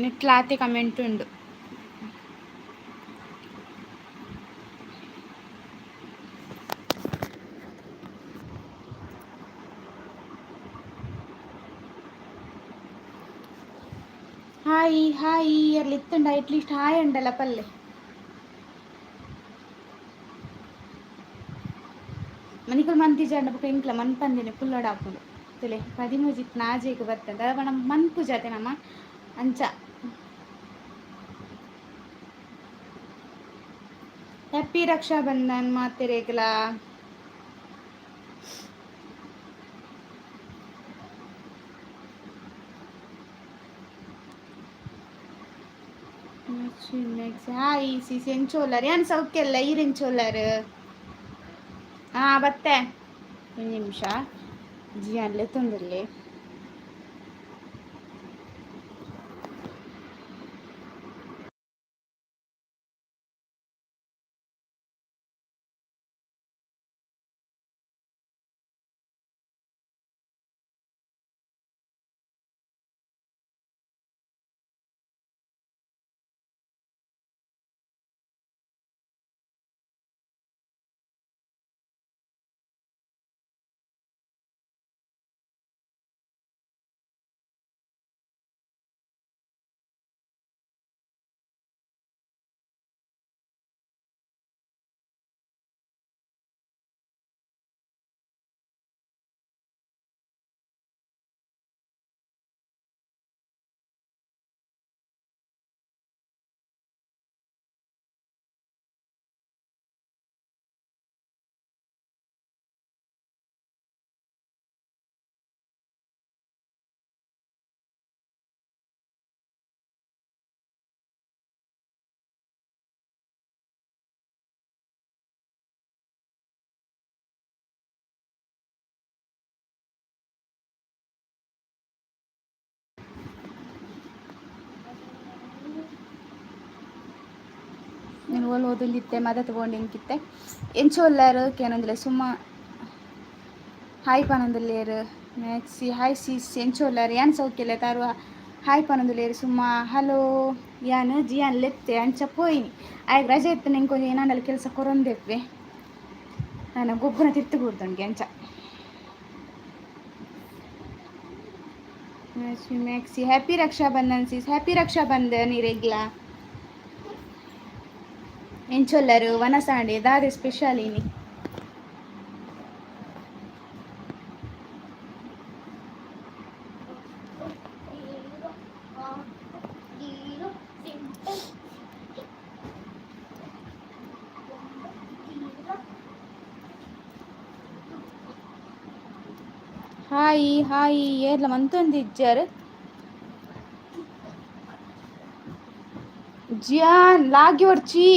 ನೆಟ್ಲ ಆತೆ ಕಮೆಂಟ್ ಉಂಡು. ಹಾಯ್ ಹಾಯ್, ಏರ್ಲ ಇತ್ತುಂಡ ಅಟ್ಲೀಸ್ಟ್ ಹಾಯ್ ಅಂಡಲ ಪಲ್ಲೆ. ಮನಿಕುಲು ಮಂತಿಜಾಂಡ ಬೊಕ ಎಂಕ್ಲ ಮನ್ಪಂದಿನ ಕುಲ್ಲೊಡಾಪುಂಡು. ತೂಲೆ, 13 ನಾಜೆಗ್ ಬತ್ತಂದ ಪಂಡ ಮನ್ಪುಜತೆ ನಮ ಅಂಚ. ಹ್ಯಾಪಿ ರಕ್ಷಾ ಬಂಧನ್ ಮಾತೆರೆಗ್ಲಾ. ಹಾಯ್ ಸಿಸ್, ಎಂಚ ಉಲ್ಲರ್? ಯಾನ್ ಸೌಖ್ಯ ಉಲ್ಲೆ, ಈರ್ ಎಂಚ ಉಲ್ಲರ್? ಹಾ, ಬತ್ತೆ, ಒಂಜಿ ನಿಮಿಷ, ಜಿಯಾನ್ ಲೆತ್ತೊಂದುಲ್ಲೆ. నేను ಓಲ್ ಓದೊಂದಿತ್ತೆ ಮದತ್ ಪೋಂಡು ಎಂಕಿತ್ತೆ. ಎಂಚ ಉಲ್ಲೆರ್ ಕೇನೊಂದುಲ್ಲೆ. ಸುಮ್ಮ ಹಾಯ್ ಪನೊಂದುಲ್ಲೆರ್. ಮ್ಯಾಕ್ಸಿ ಹಾಯ್ ಸಿಸ್, ಎಂಚ ಉಲ್ಲರ್? ಯಾನ್ ಸೌಖ್ಯ ಉಲ್ಲೆ. ತಾರು ಹಾಯ್ ಪನೊಂದುಲ್ಲೆರ್ ಸುಮ್ಮ. ಹಲೋ, ಯಾನ್ ಜಿಯಾನ್ ಲೆತ್ತೆ ಅಂಚ ಪೋಯಿನಿ. ಆಯಗ್ ರಜೆ ಇತ್ತು, ನಿಂಗೆ ಕೊಂಚ ಏನಾಂಡಲ ಕೆಲಸ ಕೊರೊಂದೆಪ್ಪೆ. ನಾನು ಗೊಬ್ಬನ ತಿರ್ತು ಕೂರ್ದುಂಡು ಅಂಚ. Maxi, happy Raksha Bandhan sis. Happy Raksha Bandhan ಇರೆಗ್ಲಾ. ಎಂಚೊಲ್ಲರು ವನಸಾಂಡೆ? ದಾದೆ ಸ್ಪೆಷಲ್ ಇನಿ? ಹಾಯ್ ಹಾಯ್, ಏರ್ಲ ಮಂತೊಂದಿಜ್ಜಾರ್? ಜಿಯಾನ್, ಲಾಗಿ ಒಡ್ಚಿ.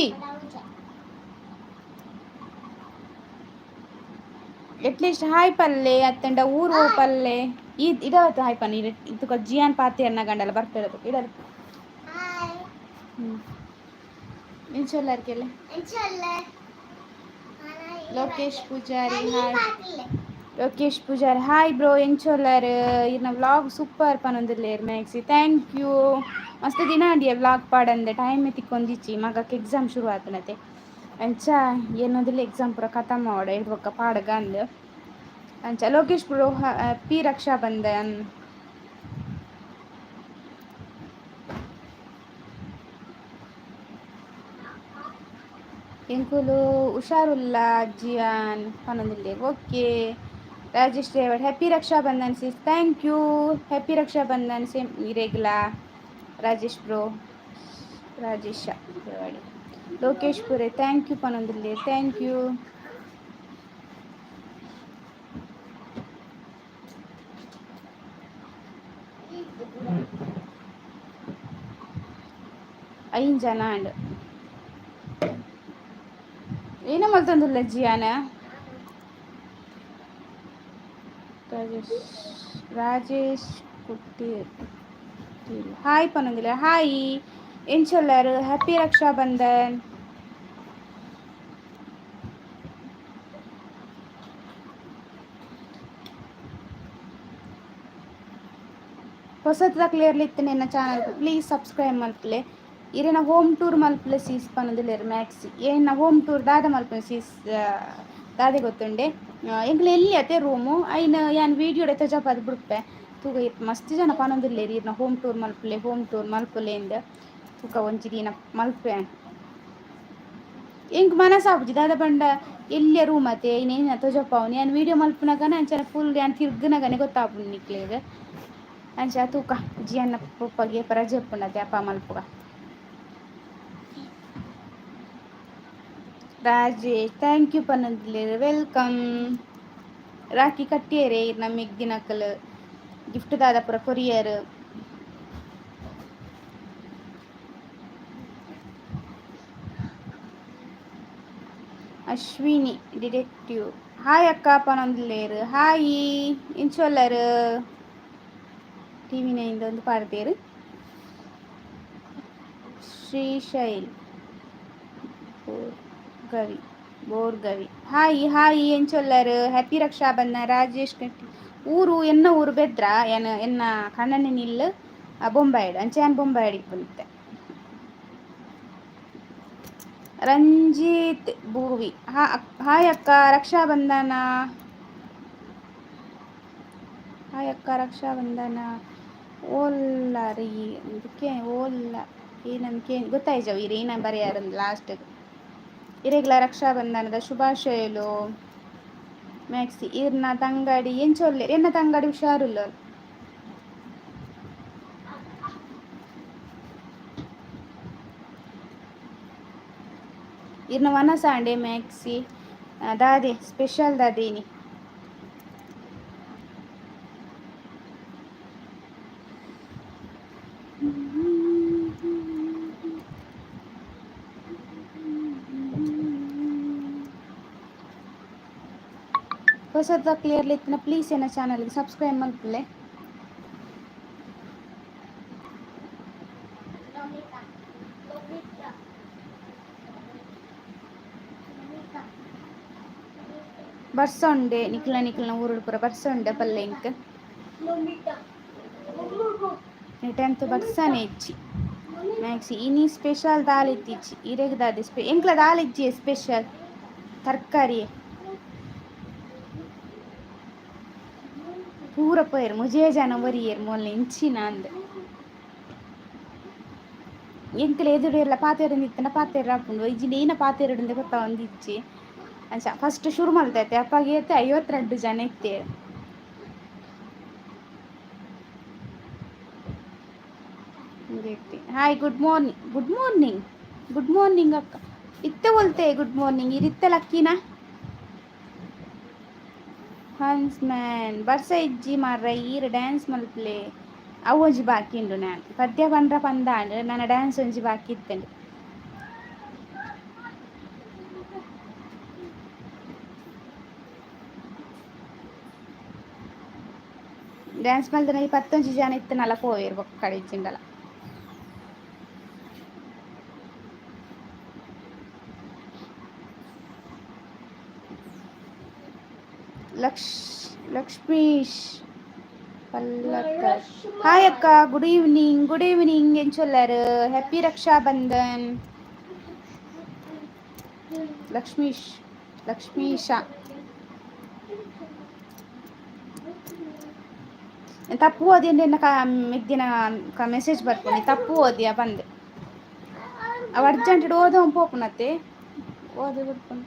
ಅಟ್ಲೀಸ್ಟ್ ಹಾಯ್ ಪಲ್ಲೆ ಅತ್ತಂಡ ಊರು ಪಲ್ಲೆ. ಈ ಇಡವತ್ತು ಹಾಯ್ ಪನ್ನಿ. ಇತ್ತುಕ ಜಿಯಾನ್ ಪಾತೆ ಗಂಡಲ ಬರ್ಪೇರದು ಇಡಲು. ಹಾಯ್. ಎಂಚೊಲ್ಲರ್ಕೆಲ್ಲ? ಎಂಚೊಲ್ಲೆ? Lokesh Poojari, hi. Lokesh Poojari, hi bro, ಎಂಚೊಲ್ಲರ್? ಇರ್ನ ವ್ಲಾಗ್ ಸೂಪರ್ ಪನೊಂದುಲ್ಲೆರ್. ಮ್ಯಾಕ್ಸಿ, thank you. ಮಸ್ತ್ ದಿನ ಅಂಡಿಯ ವ್ಲಾಗ್ ಪಾಡಂದೆ, ಟೈಮ್ ತಿಕ್ಕೊಂದಿಚ್ಚಿ. ಮಗಕ್ಕೆ ಎಕ್ಸಾಮ್ ಶುರು ಆತನತೆ, ಅಂಚ ಏನೊಂದಿಲ್ಲ. ಎಕ್ಸಾಮ್ ಪೂರ ಖತಮ್ ಆವಡ ಇರ್ದ್ ಬೊಕ್ಕ ಪಾಡಗ ಅಂದ್ ಅಂಚ. Lokesh bro, happy Raksha Bandhan. ಎಂಕುಲು ಹುಷಾರುಲ್ಲ Ziyan ಪನೊಂದುಲ್ಲೆರ್. Okay. Rajesh Revadi, happy Raksha Bandhan sis. Thank you. Happy Raksha Bandhan same ಇರೆಗ್ಲಾ Rajesh bro. Rajesh Revadi. Lokesh Pure thank you ಪನೊಂದುಲ್ಲೆರ್. Thank you. ಐನ್ ಜನ ಅಂಡ್. ಏನ ಮಲ್ತೊಂದುಲ್ಲ ಜಿಯಾನ? ರಾಜೇಶ್, ರಾಜೇಶ್ ಕುಟ್ಟಿ hi ಪನೊಂದಿಲ್ಲ. Hi, ಎಂಚೊಲ್ಲರ್? Happy Raksha Bandhan. ಹೊಸದಾಗ್ಲೇರ್ಲಿ ಇತ್ತು ನಿನ್ನ ಚಾನಲ್, ಪ್ಲೀಸ್ ಸಬ್ಸ್ಕ್ರೈಬ್ ಮಲ್ಪಲೆ. ಇರೆನ ಹೋಮ್ ಟೂರ್ ಮಲ್ಪಲೆ ಸೀಸ್ ಪನೊಂದುಲ್ಲೆರ್. ಮ್ಯಾಕ್ಸಿ, ಏನ ಹೋಮ್ ಟೂರ್ ದಾದ ಮಲ್ಪುನ ಸೀಸ್? ದಾದೆ ಗೊತ್ತುಂಡೆ, ಎಂಕ್ಲೆ ಎಲ್ಲಿ ಅತೆ ರೂಮು, ಐನ ಯಾನ್ ವೀಡಿಯೋಡೆ ತೋಜಪಾದ್ ಬುಡ್ಪೆ ತೂಕ. ಮಸ್ತ್ ಜನ ಪನೊಂದುಲ್ಲೆರ್ ಇರ್ನ ಹೋಮ್ ಟೂರ್ ಮಲ್ಪಲೆ, ಹೋಮ್ ಟೂರ್ ಮಲ್ಪಲೆ ಇಂದ್. ತೂಕ, ಒಂಜಿ ದಿನ ಮಲ್ಪೆ. ಎಂಕ್ ಮನಸಾಪುಜಿ, ದಾದ ಪಂಡ ಎಲ್ಯ ರೂಮ್ ಅತೆ, ಐನ್ ತೋಜಪಾವುನಿ? ಯಾನ್ ವೀಡಿಯೋ ಮಲ್ಪುನಗನ ಅಂಚನೆ ಫುಲ್ ಯಾನ್ ತಿರ್ಗುನಗನೆ ಗೊತ್ತಾಪುಂಡು ನಿಕ್ಲೆಗ್. ಅಂಚ ತೂಕ, ಜಿಯನ್ನ ಪೊಪ್ಪಗೆ ರಜೆ ಉಪ್ಪುಂಡತೆ, ಅಪ್ಪ ಮಲ್ಪುಗ. Rajesh thank you ಪನೊಂದುಲ್ಲೆರ್. Welcome. Rakhi ಕಟ್ಟಿಯರೆ ನಮ್ಮ ದಿನಕಲ್? ಗಿಫ್ಟ್ ದಾದ ಪೂರ ಕೊರಿಯರ್? ಅಶ್ವಿನಿ ಡಿಟೆಕ್ಟಿವ್, ಹಾಯ್ ಅಕ್ಕ ಪನೊಂದುಲ್ಲೆರ್. ಹಾಯ್, ಎಂಚೊಲ್ಲರ್? ಟಿವಿ ನೈನ್ ಒಂದು ಪಾಡ್ದೇರ್. ಶ್ರೀಶೈಲ್ ಗವಿ ಬೋರ್ಗವಿ, hi hi, ಎಂಚೊಲ್ಲರ್? Happy Raksha Bandhan. Rajesh ಕಟ್ಟಿ, ಊರು ಎನ್ನ ಊರು ಬೆದ್ರ. ಎನ್ನ ಎನ್ನ ಕಣ್ಣನೆ ನಿಲ್ಲು ಬೊಂಬಾಯಿಡ್. ಅಂಚ ಯಾನ್ ಬೊಂಬಾಯಿಡ್ ಇಪ್ಪುನಿತ್ತೆ. ರಂಜಿತ್ ಭೂವಿ, ಹಾಯ್ ಅಕ್ಕ, ರಕ್ಷಾ ಬಂಧನ. ಹಾಯ್ ಅಕ್ಕ, ರಕ್ಷಾ ಬಂಧನ. ಓಲ್ಲ ರೀ ಇದಕ್ಕೆ ಓಲ್ಲ ಏನಂತ ಗೊತ್ತಾಯ್ಜವು ಇರು ಏನ ಬರೆಯಾರಂದು ಲಾಸ್ಟ್. ಇರೆಗ್ಲ ರಕ್ಷಾಬಂಧನದ ಶುಭಾಶಯಲು. ಮ್ಯಾಕ್ಸಿ, ಇರ್ನ ತಂಗಡಿ ಎಂಚೊಲ್ಲೆ? ಎನ್ನ ತಂಗಡಿ ಹುಷಾರುಲ್ಲ. ಇರ್ನ ವನಸಾಂಡೆ ಮ್ಯಾಕ್ಸಿ, ದಾದೆ ಸ್ಪೆಷಲ್ ದಾದೇನಿ? ಹೊಸದ ಕ್ಲಿಯರ್ಲಿ ಇತ್ತಿನ ಪ್ಲೀಸ್ ಎನ್ನ ಚಾನಲ್ಗೆ ಸಬ್ಸ್ಕ್ರೈಬ್ ಮಲ್ಪುಲೆ. ಲೋಮಿತಾ ಲೋಮಿತಾ ಲೋಮಿತಾ. ಬರ್ಸೊಂಡೆ ನಿಕ್ಲ ನಿಕ್ಲನ ಊರುಡು ಪೂರ ಬರ್ಸೊಂಡೆ ಪಲ್ಲೆ ಇಂಕ್? ಲೋಮಿತಾ. 10th ಬರ್ಸನೆ ಇಜ್ಜಿ ಮ್ಯಾಕ್ಸಿ. ಇನಿ ಸ್ಪೆಷಲ್ ದಾಲ್ ಇತ್ತಿಜ್ಜಿ ಇರೆಗ್ ದಾದೆ ಎಂಕ್ಲ ದಾಲ್ ಇಜ್ಜಿ ಸ್ಪೆಷಲ್ ತರಕಾರಿ ಪೂರ ಪೋಯೆರ್ ಮುಜೇ ಜನ ಒರಿಯೆರ್ ಮೊಲ್ನ ಇಂಚಿನ ಅಂದ್. ಎಂಕ್ಲ ಎದುರು ಪಾತೆರೊಂದಿತ್ತಂಡ ಪಾತೆರ ಆಪುಂಡು ಇಜ್ಜಿಂಡ ಈನ ಪಾತೆರೊಡುಂದು ಗೊತ್ತಾವೊಂದಿಜ್ಜಿ. ಅಂಚ ಫಸ್ಟ್ ಶುರು ಮಲ್ತೈತೆ ಅಪ್ಪಗೆ ಏತ್ 52 ಜನ ಇತ್ತೇರು. Hi, good morning, good morning, good morning ಅಕ್ಕ. ಇತ್ತೆ ಒಲ್ತೆ ಗುಡ್ ಮಾರ್ನಿಂಗ್ ಇರಿತ್ತೆ ಲಕ್ಕಿನ ಹನ್ಸ್ ಮ್ಯಾನ್ ಬರ್ಸ ಇಜ್ಜಿ ಮಾರ್ರೆ ಈರ್ ಡ್ಯಾನ್ಸ್ ಮಲ್ಪಲೆ. ಅವು ಒಂಜಿ ಬಾಕಿ ಉಂಡು ನಾನು ಪದ್ಯ ಪಂಡ್ರ ಪಂದಾಂಡ್ ನನ್ನ ಡ್ಯಾನ್ಸ್ ಒಂಜಿ ಬಾಕಿ ಇತ್ತಂಡು. ಡ್ಯಾನ್ಸ್ ಮಲ್ದನ ಈ ಪತ್ತೊಂಜಿ ಜನ ಇತ್ತನಲ್ಲ ಪೋವೇರು ಬೊಕ್ಕ ಕಡೆ ಇಜ್ಜಿಂಡಲ. ಲಕ್ಷ್ಮೀಶ್ ಪಲ್ಲಕ್ಕರ್ ಹಾಯ್ ಅಕ್ಕ, ಗುಡ್ ಈವ್ನಿಂಗ್. ಗುಡ್ ಈವ್ನಿಂಗ್ ಎಂಚೊಲ್ಲರು? ಹ್ಯಾಪಿ ರಕ್ಷಾಬಂಧನ್. ಲಕ್ಷ್ಮೀಶ್ ಲಕ್ಷ್ಮೀಶ ತಪ್ಪು ಓದಿ ಮಿಗ್ದಿನ ಮೆಸೇಜ್ ಬರ್ಪುನಿ ತಪ್ಪು ಓದಿಯ ಬಂದೆ. ಅವ ಅರ್ಜೆಂಟ್ ಓದೋ ಪೋಪುನತ್ತೆ ಓದಿ ಬಿಡ್ಪುನು.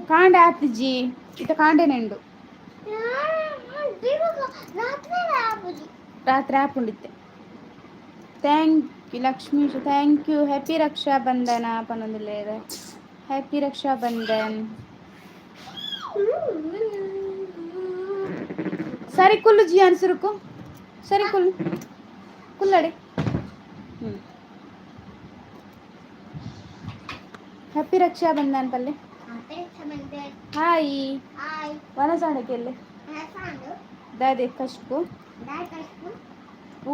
ಕಾಂಡೆ ಆತಿಜಿ ಇತ್ತ ಕಾಂಡೆ ನೆಂಡು ರಾತ್ರಿ ಆಪುಂಡಿತ್ತೆ. Thank you Lakshmish, thank you. Happy Raksha Bandhan ಪನೊಂದುಲ್ಲೆರ್. Happy Raksha Bandhan. ಸರಿ ಕುಲ್ಲು ಜಿಯಾನ್ ಸುರುಕು ಸರಿ ಕುಲ್ಲು ಕುಲ್ಲಡೆ. ಹ್ಯಾಪಿ ರಕ್ಷಾ ಬಂಧನ್ ಪಲ್ಲೆ. ಹಾಯ್ ವನಸಾಣಕ್ಕೆಲ್ಲೆ ದಾದೆ ಕಶ್ಪು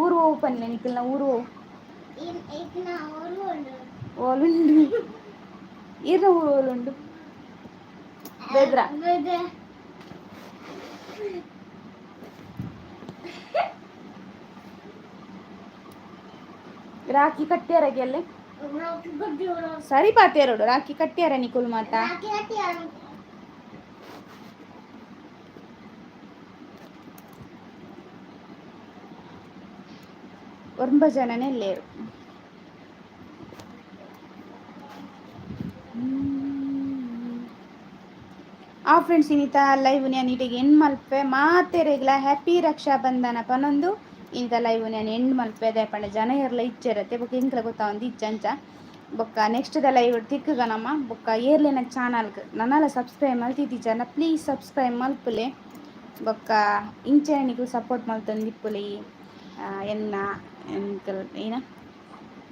ಊರು ಓಪನ್ ನಿಖಲ್ನ ಊರು ಓಲುಂಡು ಈರ್ನ ಊರು ಓಲುಂಡು ಬೆದ್ರ. ರಾಖಿ ಕಟ್ಟ್ಯಾರ ಗೆಲ್ಲೆ ಸರಿ ಪಾತೇರೋಡು ರಾಖಿ ಕಟ್ಟ್ಯಾರ ನಿಕುಲ್ ಮಾತಾ. ಒಂಬ ಜನನೇ ಲೇರು. ಆ ಫ್ರೆಂಡ್ಸ್ ಇನ್ನಿತ ಲೈವ್ ನಾನು ಇಟಿಗೆ and Malpe ಮಾತೆರೆಗ್ಲ happy Raksha Bandhan ಪನೊಂದು ಇಂತ ಲೈವ್ ನಾನು ಎಂಡ್ ಮಲ್ಪೆ. ಪಂಡ ಜನ ಇರ್ಲ ಇಚ್ಚರತ್ತೆ ಬೊಕ್ಕ ಎಂಕ್ಲ ಗೊತ್ತಾವೊಂದು ಇಜ್ಜಂಚ. ಬೊಕ್ಕ ನೆಕ್ಸ್ಟ್ ದ ಲೈವ್ ತಿಕ್ಕುಗ ನಮ್ಮ. ಬೊಕ್ಕ ಏರ್ಲೆನ ಚಾನಲ್ಗ್ ನನಲ ಸಬ್ಸ್ಕ್ರೈಬ್ ಮಲ್ತಿದ್ದಿಜನ ಪ್ಲೀಸ್ ಸಬ್ಸ್ಕ್ರೈಬ್ ಮಲ್ಪುಲೆ. ಬೊಕ್ಕ ಇಂಚನೆ ನಿಕುಲು ಸಪೋರ್ಟ್ ಮಲ್ತೊಂದಿಪ್ಪುಲೆ ಎನ್ನ ಎಂಕಲ್ ಏನ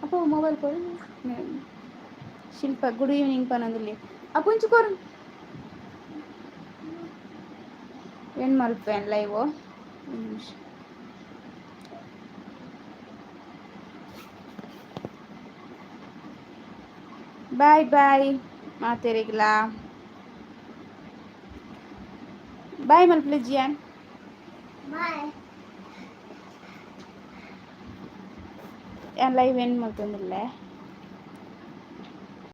ಅಪ್ಪು ಮೊಬೈಲ್ ಕೊಡು. ಶಿಲ್ಪ ಗುಡ್ ಈವ್ನಿಂಗ್ ಪನೊಂದುಲ್ಲೆ. ಅಪ್ಪುಂಚು ಕೊರು ಎಂಡ್ ಮಲ್ಪೆ ಲೈವ್. ನಿಮಿಷ. ಬಾಯ್ ಬಾಯ್ ಮಾತೆರೆಗ್ಲಾ ಬಾಯ್ ಮಲ್ಪುಲೆ ಜಿಯಾನ್. ಬಾಯ್. ಯಾನ್ ಲೈವ್ ಎಂಡ್ ಮಲ್ತೊಂದುಲ್ಲೆ.